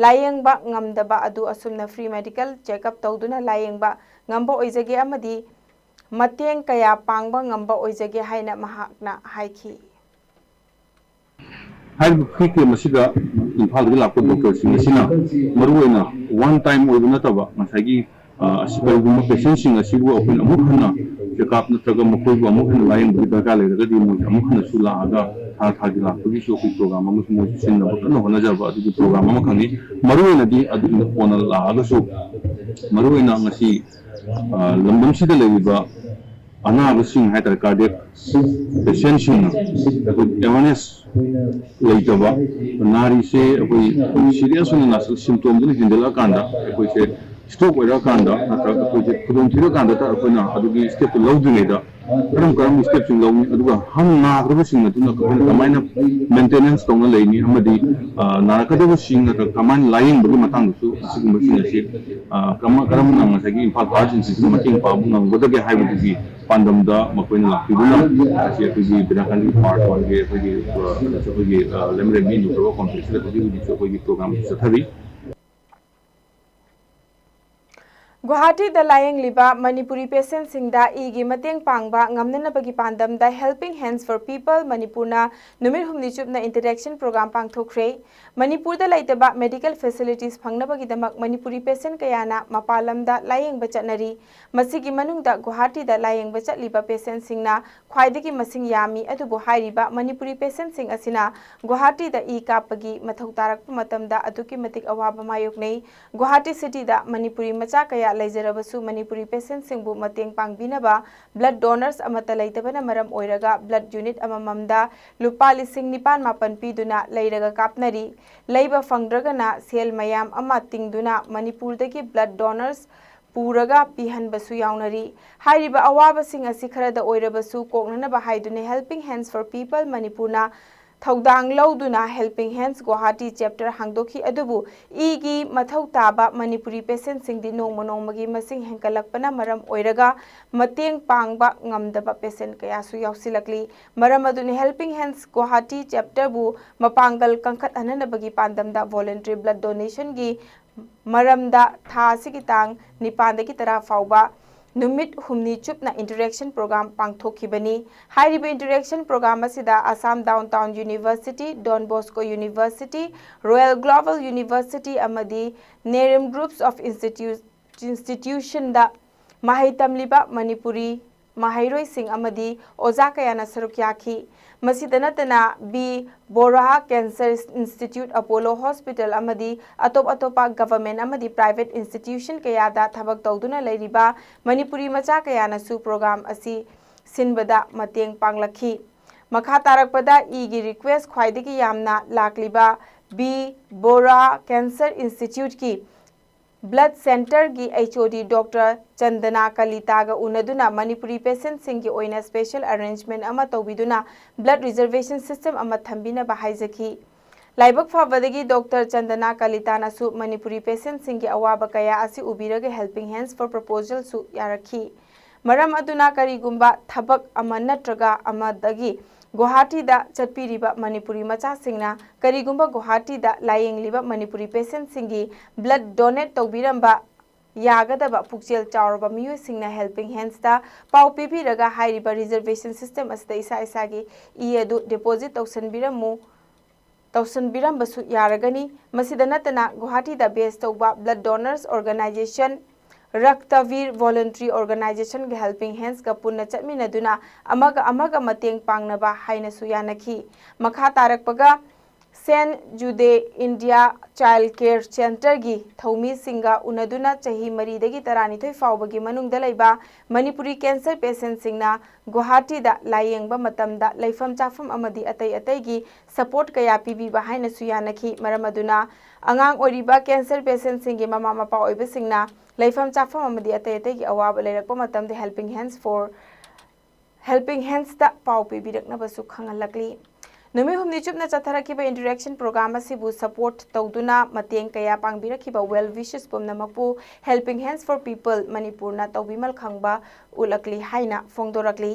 ꯂꯥꯌꯦꯡꯕ ꯉꯝꯗꯕ ꯑꯗꯨ ꯑꯁꯨꯝꯅ ꯐ꯭ꯔꯤ ꯃꯦꯗꯤꯀꯦꯜ ꯆꯦꯛꯑꯞ ꯇꯧꯗꯨꯅ ꯂꯥꯌꯦꯡꯕ ꯉꯝꯕ ꯑꯣꯏꯖꯒꯦ ꯑꯃꯗꯤ ꯃꯇꯦꯡ ꯀꯌꯥ ꯄꯥꯡꯕ ꯉꯝꯕ ꯑꯣꯏꯖꯒꯦ ꯍꯥꯏꯅ ꯃꯍꯥꯛꯅ ꯍꯥꯏꯈꯤ꯫ ꯍꯥꯏꯔꯤꯕ ꯐ꯭ꯔꯤ ꯀꯦꯝ ꯑꯁꯤꯗ ꯏꯝꯐꯥꯜꯗꯒꯤ ꯂꯥꯛꯄ ꯗꯣꯛꯇꯔꯁꯤꯡ ꯑꯁꯤꯅ ꯃꯔꯨꯑꯣꯏꯅ ꯋꯥꯟ ꯇꯥꯏꯝ ꯑꯣꯏꯕ ꯅꯠꯇꯕ, ꯉꯁꯥꯏꯒꯤ, ꯑ, ꯑꯁꯤ ꯀꯔꯤꯒꯨꯝꯕ ꯄꯦꯁꯦꯟꯁꯤꯡ ꯑꯁꯤꯕꯨ ꯑꯩꯈꯣꯏꯅ ꯑꯃꯨꯛ ꯍꯟꯅ ꯆꯦꯛꯑꯞ ꯅꯠꯇ꯭ꯔꯒ ꯃꯈꯣꯏꯕꯨ ꯑꯃꯨꯛ ꯍꯟꯅ ꯂꯥꯌꯦꯡꯕꯒꯤ ꯗꯔꯀꯥꯔ ꯂꯩꯔꯒꯗꯤ ꯃꯣꯏꯁꯦ ꯑꯃꯨꯛ ꯍꯟꯅꯁꯨ ꯂꯥꯛꯑꯒ ꯊꯥ ꯊꯥꯒꯤ ꯂꯥꯛꯄꯒꯤꯁꯨ ꯑꯩꯈꯣꯏ ꯄ꯭ꯔꯣꯒ꯭ꯔꯥꯝ ꯑꯃꯁꯨ ꯃꯣꯏꯁꯨ ꯁꯤꯟꯅꯕ ꯀꯟꯅ ꯍꯣꯠꯅꯖꯕ ꯑꯗꯨꯒꯤ ꯄ꯭ꯔꯣꯒ꯭ꯔꯥꯝ ꯑꯃꯈꯛꯅꯤ꯫ ꯃꯔꯨꯑꯣꯏꯅꯗꯤ ꯑꯗꯨꯒꯤ ꯀꯣꯟꯅ ꯂꯥꯛꯑꯒꯁꯨ ꯃꯔꯨꯑꯣꯏꯅ ꯉꯁꯤ, ꯑ, ꯂꯝꯗꯝꯁꯤꯗ ꯂꯩꯔꯤꯕ ꯑꯅꯥꯕꯁꯤꯡ ꯍꯥꯏꯇꯥꯔꯦ, ꯀꯥꯔꯗꯤꯌꯛ ꯄꯦꯁꯦꯟꯁꯤꯡꯅ ꯑꯩꯈꯣꯏ ꯑꯦꯋꯥꯔꯅꯦꯁ ꯂꯩꯇꯕ, ꯅꯥꯔꯤꯁꯦ ꯑꯩꯈꯣꯏ ꯁꯤꯔꯤꯌꯁ ꯑꯣꯏꯅ ꯅꯥꯁꯤꯜ-, ꯁꯤꯝꯇꯣꯝꯗꯨꯅ ꯍꯦꯟꯖꯜꯂꯛꯑꯀꯥꯟꯗ, ꯑꯩꯈꯣꯏꯁꯦ ꯁ꯭ꯇ꯭ꯔꯣꯛ ꯑꯣꯏꯔꯛꯑꯀꯥꯟꯗ ꯅꯠꯇ꯭ꯔꯒ ꯑꯩꯈꯣꯏꯁꯦ ꯈꯨꯗꯣꯡꯊꯤꯔꯀꯥꯟꯗ ꯑꯩꯈꯣꯏꯅ ꯑꯗꯨꯒꯤ ꯁ꯭ꯇꯦꯞꯇꯨ ꯂꯧꯗ꯭ꯔꯤꯉꯩꯗ ꯀꯔꯝ ꯀꯔꯝꯕ ꯁ꯭ꯇꯦꯞꯁꯤꯡ ꯂꯧꯅꯤ, ꯑꯗꯨꯒ ꯍꯥꯟꯅ ꯅꯥꯈ꯭ꯔꯕꯁꯤꯡ ꯑꯗꯨꯅ ꯑꯩꯈꯣꯏꯅ ꯀꯃꯥꯏꯅ ꯃꯦꯟꯇꯦꯅꯦꯟꯁ ꯇꯧꯅ ꯂꯩꯅꯤ ꯑꯃꯗꯤ, ꯑ, ꯅꯥꯔꯛꯀꯗꯕꯁꯤꯡ ꯅꯠꯇ꯭ꯔꯒ ꯀꯃꯥꯏꯅ ꯂꯥꯌꯦꯡꯕꯒꯤ ꯃꯇꯥꯡꯗꯁꯨ ꯑꯁꯤꯒꯨꯝꯕꯁꯤꯡ ꯑꯁꯤ, ꯑ, ꯀꯔꯝ-, ꯀꯔꯝꯅ ꯉꯁꯥꯏꯒꯤ ꯏꯝꯐꯥꯜ ꯍꯥꯔꯠ ꯏꯟꯁꯇꯤꯇ꯭ꯌꯨꯠꯅ ꯃꯇꯦꯡ ꯄꯥꯡꯕ ꯉꯝꯒꯗꯒꯦ ꯍꯥꯏꯕꯗꯨꯒꯤ ꯄꯥꯟꯗꯝꯗ ꯃꯈꯣꯏꯅ ꯂꯥꯛꯄꯤꯗꯨꯅ ꯉꯁꯤ ꯑꯩꯈꯣꯏꯒꯤ ꯕꯤꯅꯥꯀꯥꯟꯒꯤ ꯄꯥꯔꯠ ꯋꯥꯟꯒꯤ ꯑꯩꯈꯣꯏꯒꯤ, ꯑ, ꯑꯩꯈꯣꯏꯒꯤ, ꯑ, ꯂꯩꯃꯔꯦꯟꯕꯤ ꯅ꯭ꯌꯨ ꯀꯣꯝꯄ꯭ꯂꯦꯛꯁꯁꯤꯗ ꯍꯧꯖꯤꯛ ꯍꯧꯖꯤꯛꯁꯨ ꯑꯩꯈꯣꯏꯒꯤ ꯄ꯭ꯔꯣꯒ꯭ꯔꯥꯝ ꯑꯁꯤ ꯆꯠꯊꯔꯤ꯫ ꯒꯨꯋꯥꯍꯥꯇꯤꯗ ꯂꯥꯌꯦꯡꯂꯤꯕ ꯃꯅꯤꯄꯨꯔꯤ ꯄꯦꯁꯦꯟꯁꯤꯡꯗ ꯏꯒꯤ ꯃꯇꯦꯡ ꯄꯥꯡꯕ ꯉꯝꯅꯅꯕꯒꯤ ꯄꯥꯟꯗꯝꯗ Helping Hands for People ꯃꯅꯤꯄꯨꯔꯅ ꯅꯨꯃꯤꯠ ꯍꯨꯝꯅꯤ ꯆꯨꯞꯅ ꯏꯟꯇꯔꯦꯛꯁꯟ ꯄ꯭ꯔꯣꯒ꯭ꯔꯥꯝ ꯄꯥꯡꯊꯣꯛꯈ꯭ꯔꯦ꯫ ꯃꯅꯤꯄꯨꯔꯗ ꯂꯩꯇꯕ ꯃꯦꯗꯤꯀꯦꯜ ꯐꯦꯁꯤꯂꯤꯇꯤꯁ ꯐꯪꯅꯕꯒꯤꯗꯃꯛ ꯃꯅꯤꯄꯨꯔꯤ ꯄꯦꯁꯦꯟ ꯀꯌꯥꯅ ꯃꯄꯥꯟ ꯂꯝꯗ ꯂꯥꯌꯦꯡꯕ ꯆꯠꯅꯔꯤ꯫ ꯃꯁꯤꯒꯤ ꯃꯅꯨꯡꯗ ꯒꯨꯋꯥꯍꯥꯇꯤꯗ ꯂꯥꯌꯦꯡꯕ ꯆꯠꯂꯤꯕ ꯄꯦꯁꯦꯟꯁꯤꯡꯅ ꯈ꯭ꯋꯥꯏꯗꯒꯤ ꯃꯁꯤꯡ ꯌꯥꯝꯃꯤ꯫ ꯑꯗꯨꯕꯨ ꯍꯥꯏꯔꯤꯕ ꯃꯅꯤꯄꯨꯔꯤ ꯄꯦꯁꯦꯟꯁꯤꯡ ꯑꯁꯤꯅ ꯒꯨꯋꯥꯍꯥꯇꯤꯗ ꯏ ꯀꯥꯞꯄꯒꯤ ꯃꯊꯧ ꯇꯥꯔꯛꯄ ꯃꯇꯝꯗ ꯑꯗꯨꯛꯀꯤ ꯃꯇꯤꯛ ꯑꯋꯥꯕ ꯃꯥꯌꯣꯛꯅꯩ꯫ ꯒꯨꯋꯥꯍꯥꯇꯤ ꯁꯤꯇꯤꯗ ꯃꯅꯤꯄꯨꯔꯤ ꯃꯆꯥ ꯀꯌꯥ ꯂꯩꯖꯔꯕꯁꯨ ꯃꯅꯤꯄꯨꯔꯤ patientꯁꯤꯡꯕꯨ ꯃꯇꯦꯡ ꯄꯥꯡꯕꯤꯅꯕ blood donors ꯑꯃꯠꯇ ꯂꯩꯇꯕꯅ ꯃꯔꯝ ꯑꯣꯏꯔꯒ blood unit ꯑꯃꯃꯝꯗ ꯂꯨꯄꯥ ꯂꯤꯁꯤꯡ ꯅꯤꯄꯥꯟ ꯃꯥꯄꯟ ꯄꯤꯗꯨꯅ ꯂꯩꯔꯒ ꯀꯥꯞꯅꯔꯤ꯫ ꯂꯩꯕ ꯐꯪꯗ꯭ꯔꯒꯅ ꯁꯦꯜ ꯃꯌꯥꯝ ꯑꯃ ꯇꯤꯡꯗꯨꯅ ꯃꯅꯤꯄꯨꯔꯗꯒꯤ blood donors ꯄꯨꯔꯒ ꯄꯤꯍꯟꯕꯁꯨ ꯌꯥꯎꯅꯔꯤ꯫ ꯍꯥꯏꯔꯤꯕ ꯑꯋꯥꯕꯁꯤꯡ ꯑꯁꯤ ꯈꯔꯗ ꯑꯣꯏꯔꯕꯁꯨ ꯀꯣꯛꯅꯅꯕ ꯍꯥꯏꯗꯨꯅ Helping Hands for People ꯃꯅꯤꯄꯨꯔꯅ ꯊꯧꯗꯥꯡ ꯂꯧꯗꯨꯅ Helping Hands ꯒꯨꯋꯥꯍꯥꯇꯤ chapter ꯍꯥꯡꯗꯣꯛꯈꯤ꯫ ꯑꯗꯨꯕꯨ ꯏꯒꯤ ꯃꯊꯧ ꯇꯥꯕ ꯃꯅꯤꯄꯨꯔꯤ patientꯁꯤꯡꯗꯤ ꯅꯣꯡꯃ ꯅꯣꯡꯃꯒꯤ ꯃꯁꯤꯡ ꯍꯦꯟꯒꯠꯂꯛꯄꯅ ꯃꯔꯝ ꯑꯣꯏꯔꯒ ꯃꯇꯦꯡ ꯄꯥꯡꯕ ꯉꯝꯗꯕ patient ꯀꯌꯥꯁꯨ ꯌꯥꯎꯁꯤꯜꯂꯛꯂꯤ꯫ ꯃꯔꯝ ꯑꯗꯨꯅ Helping Hands ꯒꯨꯋꯥꯍꯥꯇꯤ chapter ꯕꯨ ꯃꯄꯥꯡꯒꯜ ꯀꯟꯈꯠꯍꯟꯅꯕꯒꯤ ꯄꯥꯟꯗꯝꯗ voluntary blood donation ꯒꯤ ꯃꯔꯝꯗ ꯊꯥ ꯑꯁꯤꯒꯤ ꯇꯥꯡ ꯅꯤꯄꯥꯟꯗꯒꯤ ꯇꯔꯥ ꯐꯥꯎꯕ ꯅꯨꯃꯤꯠ ꯍꯨꯝꯅꯤ ꯆꯨꯞꯅ interaction program ꯄꯥꯡꯊꯣꯛꯈꯤꯕꯅꯤ꯫ ꯍꯥꯏꯔꯤꯕ interaction program ꯑꯁꯤꯗ Assam Downtown University, Don Bosco University, Royal Global University ꯑꯃꯗꯤ NERIM groups of institu-, institution ꯗ ꯃꯍꯩ ꯇꯝꯂꯤꯕ ꯃꯅꯤꯄꯨꯔꯤ ꯃꯍꯩꯔꯣꯏꯁꯤꯡ ꯑꯃꯗꯤ ꯑꯣꯖꯥ ꯀꯌꯥꯅ ꯁꯔꯨꯛ ꯌꯥꯈꯤ꯫ ꯃꯁꯤꯗ ꯅꯠꯇꯅ ꯕꯤ ꯕꯣꯔꯥ Cancer Institute, Apollo Hospital ꯑꯃꯗꯤ ꯑꯇꯣꯞ ꯑꯇꯣꯞꯄ government ꯑꯃꯗꯤ private institution ꯀꯌꯥꯗ ꯊꯕꯛ ꯇꯧꯗꯨꯅ ꯂꯩꯔꯤꯕ ꯃꯅꯤꯄꯨꯔꯤ ꯃꯆꯥ ꯀꯌꯥꯅꯁꯨ program ꯑꯁꯤ ꯁꯤꯟꯕꯗ ꯃꯇꯦꯡ ꯄꯥꯡꯂꯛꯈꯤ꯫ ꯃꯈꯥ ꯇꯥꯔꯛꯄꯗ ꯏꯒꯤ request ꯈ꯭ꯋꯥꯏꯗꯒꯤ ꯌꯥꯝꯅ ꯂꯥꯛꯂꯤꯕ ꯕꯤ ꯕꯣꯔꯥ Cancer Institute ꯀꯤ blood centre ꯒꯤ H O D Doctor ꯆꯟꯗꯅꯥ ꯀꯂꯤꯇꯥꯒ ꯎꯅꯗꯨꯅ Manipuri patient ꯁꯤꯡꯒꯤ ꯑꯣꯏꯅ special arrangement ꯑꯃ ꯇꯧꯕꯤꯗꯨꯅ blood reservation system ꯑꯃ ꯊꯝꯕꯤꯅꯕ ꯍꯥꯏꯖꯈꯤ꯫ ꯂꯥꯏꯕꯛ ꯐꯕꯗꯒꯤ Doctor ꯆꯟꯗꯅꯥ ꯀꯂꯤꯇꯥꯅꯁꯨ ꯃꯅꯤꯄꯨꯔꯤ patient ꯁꯤꯡꯒꯤ ꯑꯋꯥꯕ ꯀꯌꯥ ꯑꯁꯤ ꯎꯕꯤꯔꯒ Helping Hands for Proposal ꯁꯨ ꯌꯥꯔꯛꯈꯤ꯫ ꯃꯔꯝ ꯑꯗꯨꯅ ꯀꯔꯤꯒꯨꯝꯕ ꯊꯕꯛ ꯑꯃ ꯅꯠꯇ꯭ꯔꯒ ꯑꯃꯗꯒꯤ ꯒꯨꯋꯥꯍꯥꯇꯤꯗ ꯆꯠꯄꯤꯔꯤꯕ ꯃꯅꯤꯄꯨꯔꯤ ꯃꯆꯥꯁꯤꯡꯅ ꯀꯔꯤꯒꯨꯝꯕ ꯒꯨꯋꯥꯍꯥꯇꯤꯗ ꯂꯥꯌꯦꯡꯂꯤꯕ ꯃꯅꯤꯄꯨꯔꯤ patient ꯁꯤꯡꯒꯤ blood donate ꯇꯧꯕꯤꯔꯝꯕ ꯌꯥꯒꯗꯕ ꯄꯨꯛꯆꯦꯜ ꯆꯥꯎꯔꯕ ꯃꯤꯑꯣꯏꯁꯤꯡꯅ Helping Hands ꯇ ꯄꯥꯎ ꯄꯤꯕꯤꯔꯒ ꯍꯥꯏꯔꯤꯕ reservation system ꯑꯁꯤꯗ ꯏꯁꯥ ꯏꯁꯥꯒꯤ ꯏ ꯑꯗꯨ deposit ꯇꯧꯁꯟꯕꯤꯔꯝꯃꯨ, ꯇꯧꯁꯟꯕꯤꯔꯝꯕꯁꯨ ꯌꯥꯔꯒꯅꯤ꯫ ꯃꯁꯤꯗ ꯅꯠꯇꯅ ꯒꯨꯋꯥꯍꯥꯇꯤꯗ base ꯇꯧꯕ blood donors organization, ꯔꯛꯇꯚꯤꯔ voluntary organization ꯒ Helping Hands ꯀ ꯄꯨꯟꯅ ꯆꯠꯃꯤꯟꯅꯗꯨꯅ ꯑꯃꯒ ꯑꯃꯒ ꯃꯇꯦꯡ ꯄꯥꯡꯅꯕ ꯍꯥꯏꯅꯁꯨ ꯌꯥꯅꯈꯤ꯫ ꯃꯈꯥ ꯇꯥꯔꯛꯄꯒ Saint Jude India Child Care Centreꯒꯤ ꯊꯧꯃꯤꯁꯤꯡꯒ ꯎꯅꯗꯨꯅ ꯆꯍꯤ ꯃꯔꯤꯗꯒꯤ ꯇꯔꯥꯅꯤꯊꯣꯏ ꯐꯥꯎꯕꯒꯤ ꯃꯅꯨꯡꯗ ꯂꯩꯕ ꯃꯅꯤꯄꯨꯔꯤ cancer patientꯁꯤꯡꯅ ꯒꯨꯋꯥꯍꯥꯇꯤꯗ ꯂꯥꯌꯦꯡꯕ ꯃꯇꯝꯗ ꯂꯩꯐꯝ ꯆꯥꯐꯝ ꯑꯃꯗꯤ ꯑꯇꯩ ꯑꯇꯩꯒꯤ support ꯀꯌꯥ ꯄꯤꯕꯤꯕ ꯍꯥꯏꯅꯁꯨ ꯌꯥꯅꯈꯤ꯫ ꯃꯔꯝ ꯑꯗꯨꯅ ꯑꯉꯥꯡ ꯑꯣꯏꯔꯤꯕ cancer patientꯁꯤꯡꯒꯤ ꯃꯃꯥ ꯃꯄꯥ ꯑꯣꯏꯕꯁꯤꯡꯅ ꯂꯩꯐꯝ ꯆꯥꯐꯝ ꯑꯃꯗꯤ ꯑꯇꯩ ꯑꯇꯩꯒꯤ ꯑꯋꯥꯕ ꯂꯩꯔꯛꯄ ꯃꯇꯝꯗ Helping Hands for Helping Handsꯇ ꯄꯥꯎ ꯄꯤꯕꯤꯔꯛꯅꯕꯁꯨ ꯈꯪꯍꯜꯂꯛꯂꯤ꯫ ꯅꯨꯃꯤꯠ ꯍꯨꯝꯅꯤ ꯆꯨꯞꯅ ꯆꯠꯊꯔꯛꯈꯤꯕ interaction program ꯑꯁꯤꯕꯨ support ꯇꯧꯗꯨꯅ ꯃꯇꯦꯡ ꯀꯌꯥ ꯄꯥꯡꯕꯤꯔꯛꯈꯤꯕ well wishes ꯄꯨꯝꯅꯃꯛꯄꯨ Helping Hands for People ꯃꯅꯤꯄꯨꯔꯅ ꯇꯧꯕꯤꯃꯜ ꯈꯪꯕ ꯎꯠꯂꯛꯂꯤ ꯍꯥꯏꯅ ꯐꯣꯡꯗꯣꯔꯛꯂꯤ꯫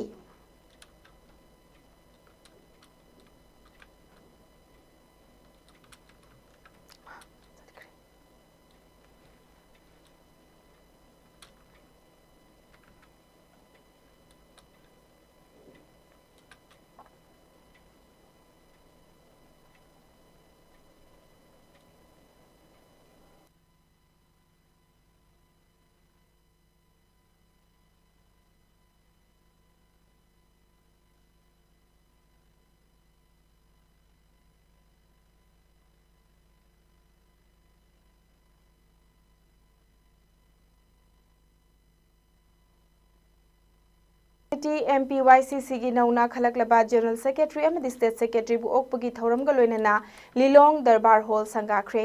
ꯃꯤꯇꯤ MPYCCꯒꯤ ꯅꯧꯅ ꯈꯜꯂꯛꯂꯕ General Secretary ꯑꯃꯗꯤ State Secretaryꯕꯨ ꯑꯣꯛꯄꯒꯤ ꯊꯧꯔꯝꯒ ꯂꯣꯏꯅꯅ ꯂꯤꯂꯣꯡ ꯗꯔꯕꯥꯔ ꯍꯣꯜ ꯁꯪꯒꯥꯈ꯭ꯔꯦ꯫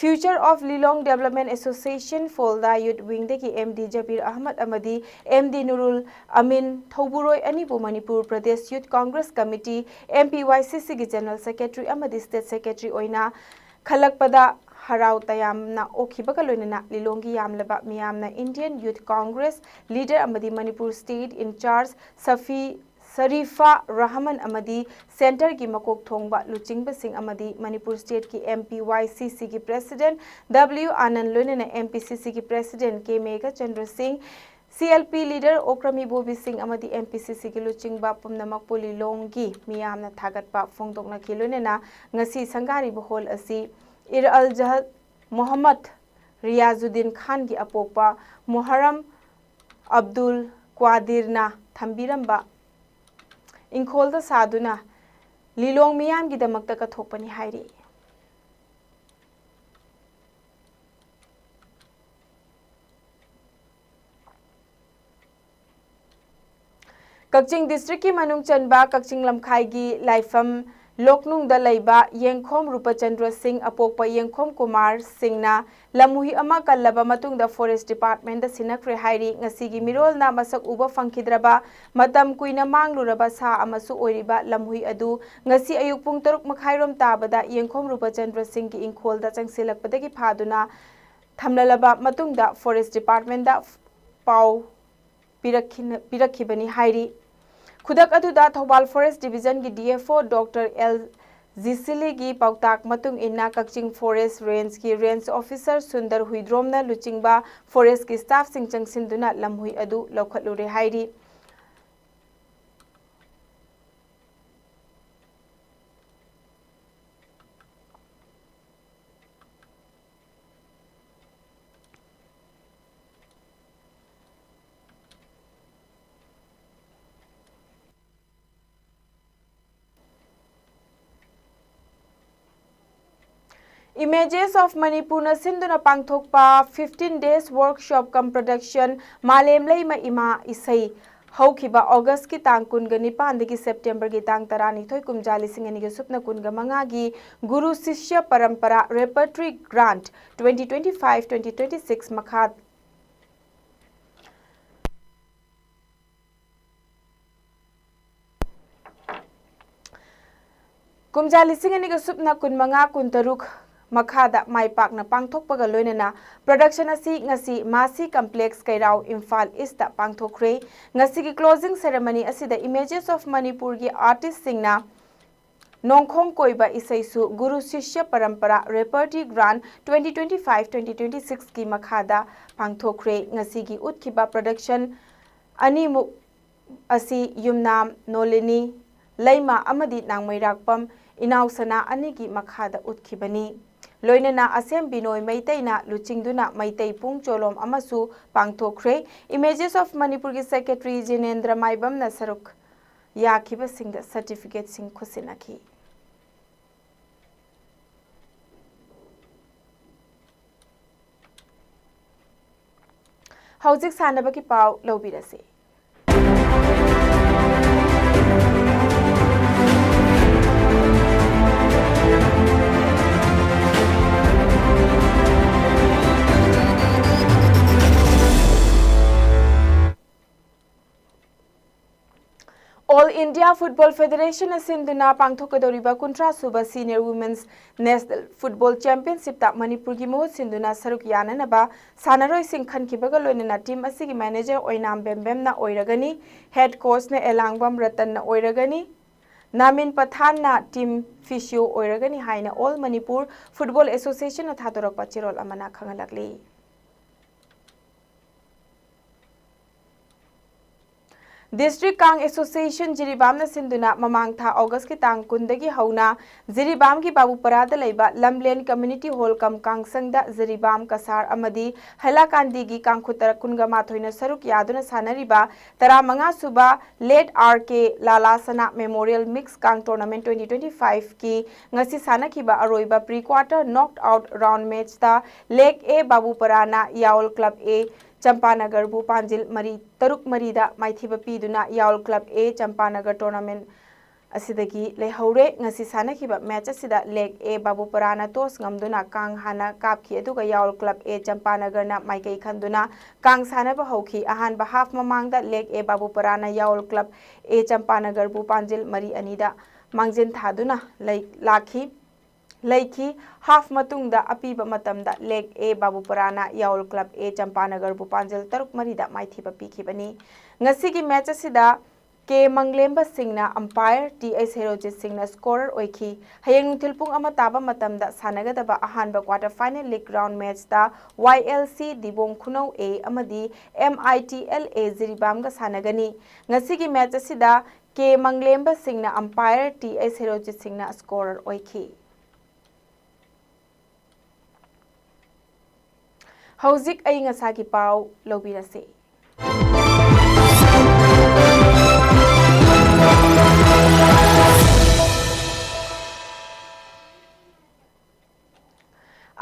Future of Lilong Development Association ꯐꯣꯜꯗ Youth Wingꯗꯒꯤ MD ꯖꯕꯤꯔ ꯑꯍꯃꯗ ꯑꯃꯗꯤ MD ꯅꯨꯔꯨꯜ ꯑꯃꯤꯟ ꯊꯧꯕꯨꯔꯣꯏ ꯑꯅꯤꯕꯨ Manipur Pradesh Youth Congress Committee, MPYCCꯒꯤ General Secretary ꯑꯃꯗꯤ State Secretary ꯑꯣꯏꯅ ꯈꯜꯂꯛꯄꯗ ꯍꯔꯥꯎ ꯇꯌꯥꯝꯅ ꯑꯣꯛꯈꯤꯕꯒ ꯂꯣꯏꯅꯅ ꯂꯤꯂꯣꯡꯒꯤ ꯌꯥꯝꯂꯕ ꯃꯤꯌꯥꯝꯅ Indian Youth Congress leader ꯑꯃꯗꯤ ꯃꯅꯤꯄꯨꯔ State in charge ꯁꯐꯤ ꯁꯔꯤꯐꯥ ꯔꯍꯃꯟ ꯑꯃꯗꯤ Centreꯒꯤ ꯃꯀꯣꯛ ꯊꯣꯡꯕ ꯂꯨꯆꯤꯡꯕꯁꯤꯡ ꯑꯃꯗꯤ ꯃꯅꯤꯄꯨꯔ Stateꯀꯤ MPYCCꯒꯤ President W ꯑꯥꯅꯟ ꯂꯣꯏꯅꯅ MPCCꯒꯤ President K ꯃꯦꯘꯆꯟꯗ꯭ꯔ ꯁꯤꯡ, CLP leader ꯑꯣꯀ꯭ꯔꯃꯤ ꯕꯣꯕꯤ ꯁꯤꯡ ꯑꯃꯗꯤ MPCCꯒꯤ ꯂꯨꯆꯤꯡꯕ ꯄꯨꯝꯅꯃꯛꯄꯨ ꯂꯤꯂꯣꯡꯒꯤ ꯃꯤꯌꯥꯝꯅ ꯊꯥꯒꯠꯄ ꯐꯣꯡꯗꯣꯛꯅꯈꯤ꯫ ꯂꯣꯏꯅꯅ ꯉꯁꯤ ꯁꯪꯒꯥꯔꯤꯕ ꯍꯣꯜ ꯑꯁꯤ ꯏꯔ ꯑꯜ ꯖꯍꯗ ꯃꯣꯍꯝꯃꯗ ꯔꯤꯌꯥꯖꯨꯗꯤꯟ ꯈꯥꯟꯒꯤ ꯑꯄꯣꯛꯄ ꯃꯨꯍꯔꯝ ꯑꯕꯗꯨꯜ ꯀ꯭ꯋꯥꯗꯤꯔꯅ ꯊꯝꯕꯤꯔꯝꯕ ꯏꯪꯈꯣꯜꯗ ꯁꯥꯗꯨꯅ ꯂꯤꯂꯣꯡ ꯃꯤꯌꯥꯝꯒꯤꯗꯃꯛꯇ ꯀꯠꯊꯣꯛꯄꯅꯤ ꯍꯥꯏꯔꯤ꯫ ꯀꯛꯆꯤꯡ districtꯀꯤ ꯃꯅꯨꯡ ꯆꯟꯕ ꯀꯛꯆꯤꯡ ꯂꯝꯈꯥꯏꯒꯤ ꯂꯥꯏꯐꯝ ꯂꯣꯛꯅꯨꯡꯗ ꯂꯩꯕ ꯌꯦꯡꯈꯣꯝ ꯔꯨꯄꯆꯟꯗ꯭ꯔ ꯁꯤꯡ, ꯑꯄꯣꯛꯄ ꯌꯦꯡꯈꯣꯝ ꯀꯨꯃꯥꯔ ꯁꯤꯡꯅ ꯂꯝꯍꯨꯏ ꯑꯃ ꯀꯜꯂꯕ ꯃꯇꯨꯡꯗ Forest Departmentꯇ ꯁꯤꯟꯅꯈ꯭ꯔꯦ ꯍꯥꯏꯔꯤ꯫ ꯉꯁꯤꯒꯤ ꯃꯤꯔꯣꯜꯅ ꯃꯁꯛ ꯎꯕ ꯐꯪꯈꯤꯗ꯭ꯔꯕ, ꯃꯇꯝ ꯀꯨꯏꯅ ꯃꯥꯡꯂꯨꯔꯕ ꯁꯥ ꯑꯃꯁꯨ ꯑꯣꯏꯔꯤꯕ ꯂꯝꯍꯨꯏ ꯑꯗꯨ ꯉꯁꯤ ꯑꯌꯨꯛ ꯄꯨꯡ ꯇꯔꯨꯛ ꯃꯈꯥꯏꯔꯣꯝ ꯇꯥꯕꯗ ꯌꯦꯡꯈꯣꯝ ꯔꯨꯄꯆꯟꯗ꯭ꯔ ꯁꯤꯡꯒꯤ ꯏꯪꯈꯣꯜꯗ ꯆꯪꯁꯤꯜꯂꯛꯄꯗꯒꯤ ꯐꯥꯗꯨꯅ ꯊꯝꯂꯕ ꯃꯇꯨꯡꯗ Forest Departmentꯇ ꯄꯥꯎ ꯄꯤꯔꯛꯈꯤꯅ-, ꯄꯤꯔꯛꯈꯤꯕꯅꯤ ꯍꯥꯏꯔꯤ꯫ ꯈꯨꯗꯛ ꯑꯗꯨꯗ Thoubal Forest Divisionꯒꯤ D F O Doctor L ꯖꯤꯁꯤꯂꯤꯒꯤ ꯄꯥꯎꯇꯥꯛ ꯃꯇꯨꯡ ꯏꯟꯅ ꯀꯛꯆꯤꯡ Forest Rangeꯀꯤ Range Officer ꯁꯨꯟꯗꯔ ꯍꯨꯏꯗ꯭ꯔꯣꯝꯅ ꯂꯨꯆꯤꯡꯕ Forestꯀꯤ staffꯁꯤꯡ ꯆꯪꯁꯤꯟꯗꯨꯅ ꯂꯝꯍꯨꯏ ꯑꯗꯨ ꯂꯧꯈꯠꯂꯨꯔꯦ ꯍꯥꯏꯔꯤ꯫ Images of Manipurꯅ ꯁꯤꯟꯗꯨꯅ ꯄꯥꯡꯊꯣꯛꯄ fifteen days workshop cum production ꯃꯥꯂꯦꯝ ꯂꯩꯃ ꯏꯃꯥ ꯏꯁꯩ ꯍꯧꯈꯤꯕ Augustꯀꯤ ꯇꯥꯡ ꯀꯨꯟꯒ ꯅꯤꯄꯥꯟꯗꯒꯤ Septemberꯒꯤ ꯇꯥꯡ ꯇꯔꯥꯅꯤꯊꯣꯏ, ꯀꯨꯝꯖꯥ ꯂꯤꯁꯤꯡ ꯑꯅꯤꯒ ꯁꯨꯞꯅ ꯀꯨꯟꯒ ꯃꯉꯥꯒꯤ ꯒꯨꯔꯨ ꯁꯤꯁ꯭ꯌ ꯄꯔꯝꯄꯔꯥ Repertory Grant twenty twenty-five twenty twenty-six ꯃꯈꯥ ꯀꯨꯝꯖꯥ ꯂꯤꯁꯤꯡ ꯑꯅꯤꯒ ꯁꯨꯞꯅ ꯀꯨꯟꯃꯉꯥ ꯀꯨꯟꯇꯔꯨꯛ ꯃꯈꯥꯗ ꯃꯥꯏ ꯄꯥꯛꯅ ꯄꯥꯡꯊꯣꯛꯄꯒ ꯂꯣꯏꯅꯅ production ꯑꯁꯤ ꯉꯁꯤ ꯃꯥꯁꯤ Complex, ꯀꯩꯔꯥꯎ, ꯏꯝꯐꯥꯜ Eastꯇ ꯄꯥꯡꯊꯣꯛꯈ꯭ꯔꯦ꯫ ꯉꯁꯤꯒꯤ closing ceremony ꯑꯁꯤꯗ Images of Manipurꯒꯤ artistꯁꯤꯡꯅ ꯅꯣꯡꯈꯣꯡ ꯀꯣꯏꯕ ꯏꯁꯩꯁꯨ ꯒꯨꯔꯨ ꯁꯤꯁ꯭ꯌ ꯄꯔꯝꯄꯔꯥ Repertory Grant twenty twenty-five twenty twenty-sixꯀꯤ ꯃꯈꯥꯗ ꯄꯥꯡꯊꯣꯛꯈ꯭ꯔꯦ꯫ ꯉꯁꯤꯒꯤ ꯎꯠꯈꯤꯕ production ꯑꯅꯤꯃꯨꯛ ꯑꯁꯤ ꯌꯨꯝꯅꯥꯝ ꯅꯣꯂꯤꯅꯤ ꯂꯩꯃ ꯑꯃꯗꯤ ꯅꯥꯡꯃꯩꯔꯥꯛꯄꯝ ꯏꯅꯥꯎꯁꯅꯥ ꯑꯅꯤꯒꯤ ꯃꯈꯥꯗ ꯎꯠꯈꯤꯕꯅꯤ꯫ ꯂꯣꯏꯅꯅ ꯑꯁꯦꯝ ꯕꯤꯅꯣꯏ ꯃꯩꯇꯩꯅ ꯂꯨꯆꯤꯡꯗꯨꯅ ꯃꯩꯇꯩ ꯄꯨꯡ ꯆꯣꯂꯣꯝ ꯑꯃꯁꯨ ꯄꯥꯡꯊꯣꯛꯈ꯭ꯔꯦ꯫ Images of Manipurꯒꯤ secretary ꯖꯤꯅꯦꯟꯗ꯭ꯔ ꯃꯥꯏꯕꯝꯅ ꯁꯔꯨꯛ ꯌꯥꯈꯤꯕꯁꯤꯡꯗ ꯁꯔꯇꯤꯐꯤꯀꯦꯠꯁꯤꯡ ꯈꯨꯠꯁꯤꯟꯅꯈꯤ꯫ ꯍꯧꯖꯤꯛ ꯁꯥꯟꯅꯕꯒꯤ ꯄꯥꯎ ꯂꯧꯕꯤꯔꯁꯤ꯫ All India Football Federation ꯅ ꯁꯤꯟꯗꯨꯅ ꯄꯥꯡꯊꯣꯛꯀꯗꯧꯔꯤꯕ ꯀꯨꯟꯊ꯭ꯔꯥ ꯁꯨꯕ Senior Women's National Football Championship ꯇ ꯃꯅꯤꯄꯨꯔꯒꯤ ꯃꯍꯨꯠ ꯁꯤꯟꯗꯨꯅ ꯁꯔꯨꯛ ꯌꯥꯅꯅꯕ ꯁꯥꯟꯅꯔꯣꯏꯁꯤꯡ ꯈꯟꯈꯤꯕꯒ ꯂꯣꯏꯅꯅ team ꯑꯁꯤꯒꯤ manager ꯑꯣꯏꯅꯥꯝ ꯕꯦꯝꯕꯦꯝꯅ ꯑꯣꯏꯔꯒꯅꯤ, head coach ꯅ ꯑꯦꯂꯥꯡꯕꯝ ꯔꯇꯟꯅ ꯑꯣꯏꯔꯒꯅꯤ, ꯅꯥꯃꯤꯟ ꯄꯊꯥꯟꯅ team physio ꯑꯣꯏꯔꯒꯅꯤ ꯍꯥꯏꯅ All Manipur Football Association ꯅ ꯊꯥꯗꯣꯔꯛꯄ ꯆꯦꯔꯣꯜ ꯑꯃꯅ ꯈꯪꯍꯜꯂꯛꯂꯤ꯫ District Kang Association ꯖꯤꯔꯤꯕꯥꯝꯅ ꯁꯤꯟꯗꯨꯅ ꯃꯃꯥꯡ ꯊꯥ August ꯀꯤ ꯇꯥꯡ ꯀꯨꯟꯗꯒꯤ ꯍꯧꯅ ꯖꯤꯔꯤꯕꯥꯝꯒꯤ ꯕꯥꯕꯨꯄꯔꯥꯗ ꯂꯩꯕ ꯂꯝꯂꯦꯟ Community Hall cum ꯀꯥꯡꯁꯪꯗ Jiribam, Cachar ꯑꯃꯗꯤ ꯍꯩꯂꯥꯀꯥꯟꯗꯤꯒꯤ ꯀꯥꯡꯈꯨ ꯇꯔꯥ ꯀꯨꯟꯒ ꯃꯥꯊꯣꯏꯅ ꯁꯔꯨꯛ ꯌꯥꯗꯨꯅ ꯁꯥꯟꯅꯔꯤꯕ ꯇꯔꯥꯃꯉꯥ ꯁꯨꯕ Late R K ꯂꯥꯂꯥ ꯁꯅꯥ Memorial Mix Kang Tournament twenty twenty-five ꯀꯤ ꯉꯁꯤ ꯁꯥꯟꯅꯈꯤꯕ ꯑꯔꯣꯏꯕ pre quarter knocked out round match ꯇ Lake A ꯕꯥꯕꯨꯄꯔꯥꯅ ꯌꯥꯎꯜ Club A ꯆꯝꯄꯥꯅꯒꯔꯕꯨ ꯄꯥꯟꯖꯤꯜ ꯃꯔꯤ, ꯇꯔꯨꯛ ꯃꯔꯤꯗ ꯃꯥꯏꯊꯤꯕ ꯄꯤꯗꯨꯅ ꯌꯥꯎꯜ Club A ꯆꯝꯄꯥꯅꯒꯔ tournament ꯑꯁꯤꯗꯒꯤ ꯂꯩꯍꯧꯔꯦ꯫ ꯉꯁꯤ ꯁꯥꯟꯅꯈꯤꯕ match ꯑꯁꯤꯗ Lake A ꯕꯥꯕꯨꯄꯔꯥꯅ toss ꯉꯝꯗꯨꯅ ꯀꯥꯡ ꯍꯥꯟꯅ ꯀꯥꯞꯈꯤ, ꯑꯗꯨꯒ ꯌꯥꯎꯜ Club A ꯆꯝꯄꯥꯅꯒꯔꯅ ꯃꯥꯏꯀꯩ ꯈꯟꯗꯨꯅ ꯀꯥꯡ ꯁꯥꯟꯅꯕ ꯍꯧꯈꯤ꯫ ꯑꯍꯥꯟꯕ half ꯃꯃꯥꯡꯗ Lake A ꯕꯥꯕꯨꯄꯔꯥꯅ ꯌꯥꯎꯜ Club A ꯆꯝꯄꯥꯅꯒꯔꯕꯨ ꯄꯥꯟꯖꯤꯜ ꯃꯔꯤ ꯑꯅꯤꯗ ꯃꯥꯡꯖꯤꯟ ꯊꯥꯗꯨꯅ ꯂꯩ-, ꯂꯥꯛꯈꯤ꯫ ꯂꯩꯈꯤ꯫ Half ꯃꯇꯨꯡꯗ ꯑꯄꯤꯕ ꯃꯇꯝꯗ Lake A ꯕꯥꯕꯨꯄꯔꯥꯅ ꯌꯥꯎꯜ Club A ꯆꯝꯄꯥꯅꯒꯔꯕꯨ ꯄꯥꯟꯖꯤꯜ ꯇꯔꯨꯛ ꯃꯔꯤꯗ ꯃꯥꯏꯊꯤꯕ ꯄꯤꯈꯤꯕꯅꯤ꯫ ꯉꯁꯤꯒꯤ match ꯑꯁꯤꯗ ꯀꯦ ꯃꯪꯂꯦꯝꯕ ꯁꯤꯡꯅ umpire, ꯇꯤ ꯑꯩꯆ ꯍꯦꯔꯣꯖꯤꯠ ꯁꯤꯡꯅ scorer ꯑꯣꯏꯈꯤ꯫ ꯍꯌꯦꯡ ꯅꯨꯡꯊꯤꯜ ꯄꯨꯡ ꯑꯃ ꯇꯥꯕ ꯃꯇꯝꯗ ꯁꯥꯟꯅꯒꯗꯕ ꯑꯍꯥꯟꯕ quarter final league round match ꯇ ꯋꯥꯏ ꯑꯦꯜ ꯁꯤ ꯗꯤꯕꯣꯡ ꯈꯨꯅꯧ A ꯑꯃꯗꯤ M I T L A ꯖꯤꯔꯤꯕꯥꯝꯒ ꯁꯥꯟꯅꯒꯅꯤ꯫ ꯉꯁꯤꯒꯤ match ꯑꯁꯤꯗ ꯀꯦ ꯃꯪꯂꯦꯝꯕ ꯁꯤꯡꯅ umpire, ꯇꯤ ꯑꯩꯆ ꯍꯦꯔꯣꯖꯤꯠ ꯁꯤꯡꯅ scorer ꯑꯣꯏꯈꯤ꯫ ꯍꯧꯖꯤꯛ ꯑꯏꯪ ꯑꯁꯥꯒꯤ ꯄꯥꯎ ꯂꯧꯕꯤꯔꯁꯤ꯫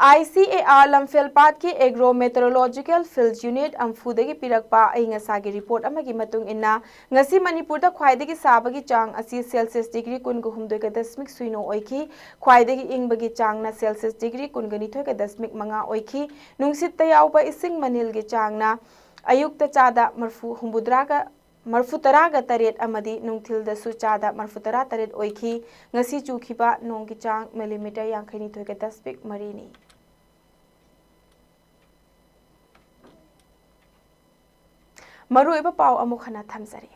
I C A R ꯂꯝꯐꯦꯜꯄꯥꯠꯀꯤ Agro Meteorological Field Unit ꯑꯝꯐꯨꯗꯒꯤ ꯄꯤꯔꯛꯄ ꯑꯏꯪ ꯑꯁꯥꯒꯤ ꯔꯤꯄꯣꯔꯠ ꯑꯃꯒꯤ ꯃꯇꯨꯡ ꯏꯟꯅ, ꯉꯁꯤ ꯃꯅꯤꯄꯨꯔꯗ ꯈ꯭ꯋꯥꯏꯗꯒꯤ ꯁꯥꯕꯒꯤ ꯆꯥꯡ ꯑꯁꯤ ꯁꯦꯜꯁꯤꯌꯁ ꯗꯤꯒ꯭ꯔꯤ ꯀꯨꯟꯒ ꯍꯨꯝꯗꯣꯏꯒ ꯗꯁꯃꯤꯛ ꯁꯤꯅꯣ ꯑꯣꯏꯈꯤ꯫ ꯈ꯭ꯋꯥꯏꯗꯒꯤ ꯏꯪꯕꯒꯤ ꯆꯥꯡꯅ ꯁꯦꯜꯁꯤꯌꯁ ꯗꯤꯒ꯭ꯔꯤ ꯀꯨꯟꯒ ꯅꯤꯊꯣꯏꯒ ꯗꯁꯃꯤꯛ ꯃꯉꯥ ꯑꯣꯏꯈꯤ꯫ ꯅꯨꯡꯁꯤꯠꯇ ꯌꯥꯎꯕ ꯏꯁꯤꯡ ꯃꯅꯤꯜꯒꯤ ꯆꯥꯡꯅ ꯑꯌꯨꯛꯇ ꯆꯥꯗ ꯃꯔꯐꯨ, ꯍꯨꯝꯐꯨꯇꯔꯥꯒ, ꯃꯔꯐꯨꯇꯔꯥꯒ ꯇꯔꯦꯠ ꯑꯃꯗꯤ ꯅꯨꯡꯊꯤꯜꯗꯁꯨ ꯆꯥꯗ ꯃꯔꯐꯨꯇꯔꯥ ꯇꯔꯦꯠ ꯑꯣꯏꯈꯤ꯫ ꯉꯁꯤ ꯆꯨꯈꯤꯕ ꯅꯣꯡꯒꯤ ꯆꯥꯡ ꯃꯤꯂꯤꯃꯤꯇꯔ ꯌꯥꯡꯈꯩꯅꯤꯊꯣꯏꯒ ꯗꯁꯃꯤꯛ ꯃꯔꯤꯅꯤ꯫ ꯃꯔꯨꯑꯣꯏꯕ ꯄꯥꯎ ꯑꯃꯨꯛ ꯍꯟꯅ ꯊꯝꯖꯔꯤ꯫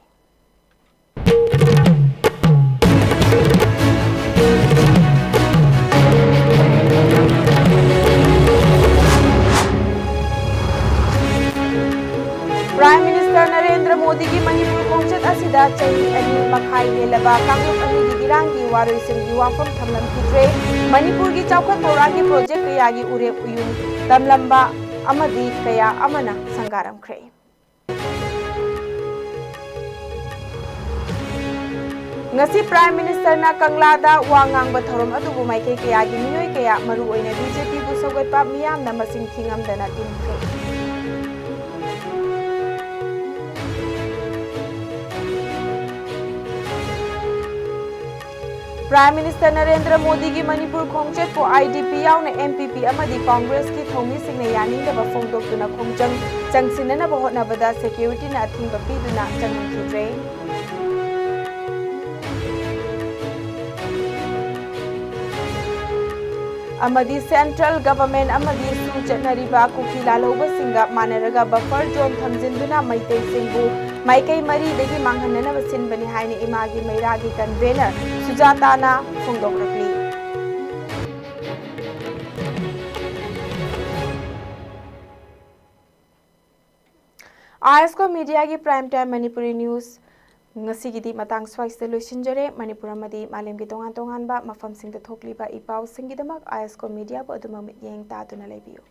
Prime Minister ꯅꯔꯦꯟꯗ꯭ꯔ ꯃꯣꯗꯤꯒꯤ ꯃꯅꯤꯄꯨꯔ ꯈꯣꯡꯆꯠ ꯑꯁꯤꯗ ꯆꯍꯤ ꯑꯅꯤ ꯃꯈꯥꯏ ꯍꯦꯜꯂꯕ ꯀꯥꯡꯂꯨꯞ ꯑꯅꯤꯒꯤ ꯏꯔꯥꯡꯒꯤ ꯋꯥꯔꯣꯏꯁꯤꯟꯒꯤ ꯋꯥꯐꯝ ꯊꯝꯂꯝꯈꯤꯗ꯭ꯔꯦ꯫ ꯃꯅꯤꯄꯨꯔꯒꯤ ꯆꯥꯎꯈꯠ ꯊꯧꯔꯥꯡꯒꯤ ꯄ꯭ꯔꯣꯖꯦꯛ ꯀꯌꯥꯒꯤ ꯎꯔꯦꯞ ꯎꯌꯨꯡ ꯇꯝꯂꯝꯕ ꯑꯃꯗꯤ ꯀꯌꯥ ꯑꯃꯅ ꯁꯪꯒꯥꯔꯝꯈ꯭ꯔꯦ꯫ ꯉꯁꯤ Prime Minister ꯅ ꯀꯪꯂꯥꯗ ꯋꯥ ꯉꯥꯡꯕ ꯊꯧꯔꯝ ꯑꯗꯨꯕꯨ ꯃꯥꯏꯀꯩ ꯀꯌꯥꯒꯤ ꯃꯤꯑꯣꯏ ꯀꯌꯥ, ꯃꯔꯨꯑꯣꯏꯅ B J P ꯕꯨ ꯁꯧꯒꯠꯄ ꯃꯤꯌꯥꯝꯅ ꯃꯁꯤꯡ ꯊꯤꯉꯝꯗꯅ ꯇꯤꯟꯈ꯭ꯔꯦ꯫ Prime Minister ꯅꯔꯦꯟꯗ꯭ꯔ ꯃꯣꯗꯤꯒꯤ ꯃꯅꯤꯄꯨꯔ ꯈꯣꯡꯆꯠꯄꯨ I D P ꯌꯥꯎꯅ N P P ꯑꯃꯗꯤ Congress ꯀꯤ ꯊꯧꯃꯤꯁꯤꯡꯅ ꯌꯥꯅꯤꯡꯗꯕ ꯐꯣꯡꯗꯣꯛꯇꯨꯅ ꯈꯣꯡꯖꯪ ꯆꯪꯁꯤꯟꯅꯅꯕ ꯍꯣꯠꯅꯕꯗ security ꯅ ꯑꯊꯤꯡꯕ ꯄꯤꯗꯨꯅ ꯆꯪꯍꯟꯈꯤꯗ꯭ꯔꯦ꯫ ꯑꯃꯗꯤ Central Government ꯑꯃꯗꯤ ꯁꯨ ꯆꯠꯅꯔꯤꯕ ꯀꯨꯀꯤ ꯂꯥꯜꯍꯧꯕꯁꯤꯡꯒ ꯃꯥꯟꯅꯔꯒ buffer zone ꯊꯝꯖꯤꯟꯗꯨꯅ ꯃꯩꯇꯩꯁꯤꯡꯕꯨ ꯃꯥꯏꯀꯩ ꯃꯔꯤꯗꯒꯤ ꯃꯥꯡꯍꯟꯅꯅꯕ ꯁꯤꯟꯕꯅꯤ ꯍꯥꯏꯅ ꯏꯃꯥꯒꯤ ꯃꯩꯔꯥꯒꯤ convener ꯁꯨꯖꯥꯇꯥꯅ ꯐꯣꯡꯗꯣꯛꯂꯛꯂꯤ꯫ ꯑꯥꯏ ꯑꯦꯁ ꯀꯣ Media ꯒꯤ Prime Time Manipuri News ꯉꯁꯤꯒꯤꯗꯤ ꯃꯇꯥꯡ ꯁ꯭ꯋꯥꯏꯁꯤꯗ ꯂꯣꯏꯁꯤꯟꯖꯔꯦ꯫ ꯃꯅꯤꯄꯨꯔ ꯑꯃꯗꯤ ꯃꯥꯂꯦꯝꯒꯤ ꯇꯣꯉꯥꯟ ꯇꯣꯉꯥꯟꯕ ꯃꯐꯝꯁꯤꯡꯗ ꯊꯣꯛꯂꯤꯕ ꯏ ꯄꯥꯎꯁꯤꯡꯒꯤꯗꯃꯛ ꯑꯥꯏ ꯑꯦꯁ ꯀꯣ Media ꯕꯨ ꯑꯗꯨꯃꯛ ꯃꯤꯠꯌꯦꯡ ꯇꯥꯗꯨꯅ ꯂꯩꯕꯤꯌꯨ꯫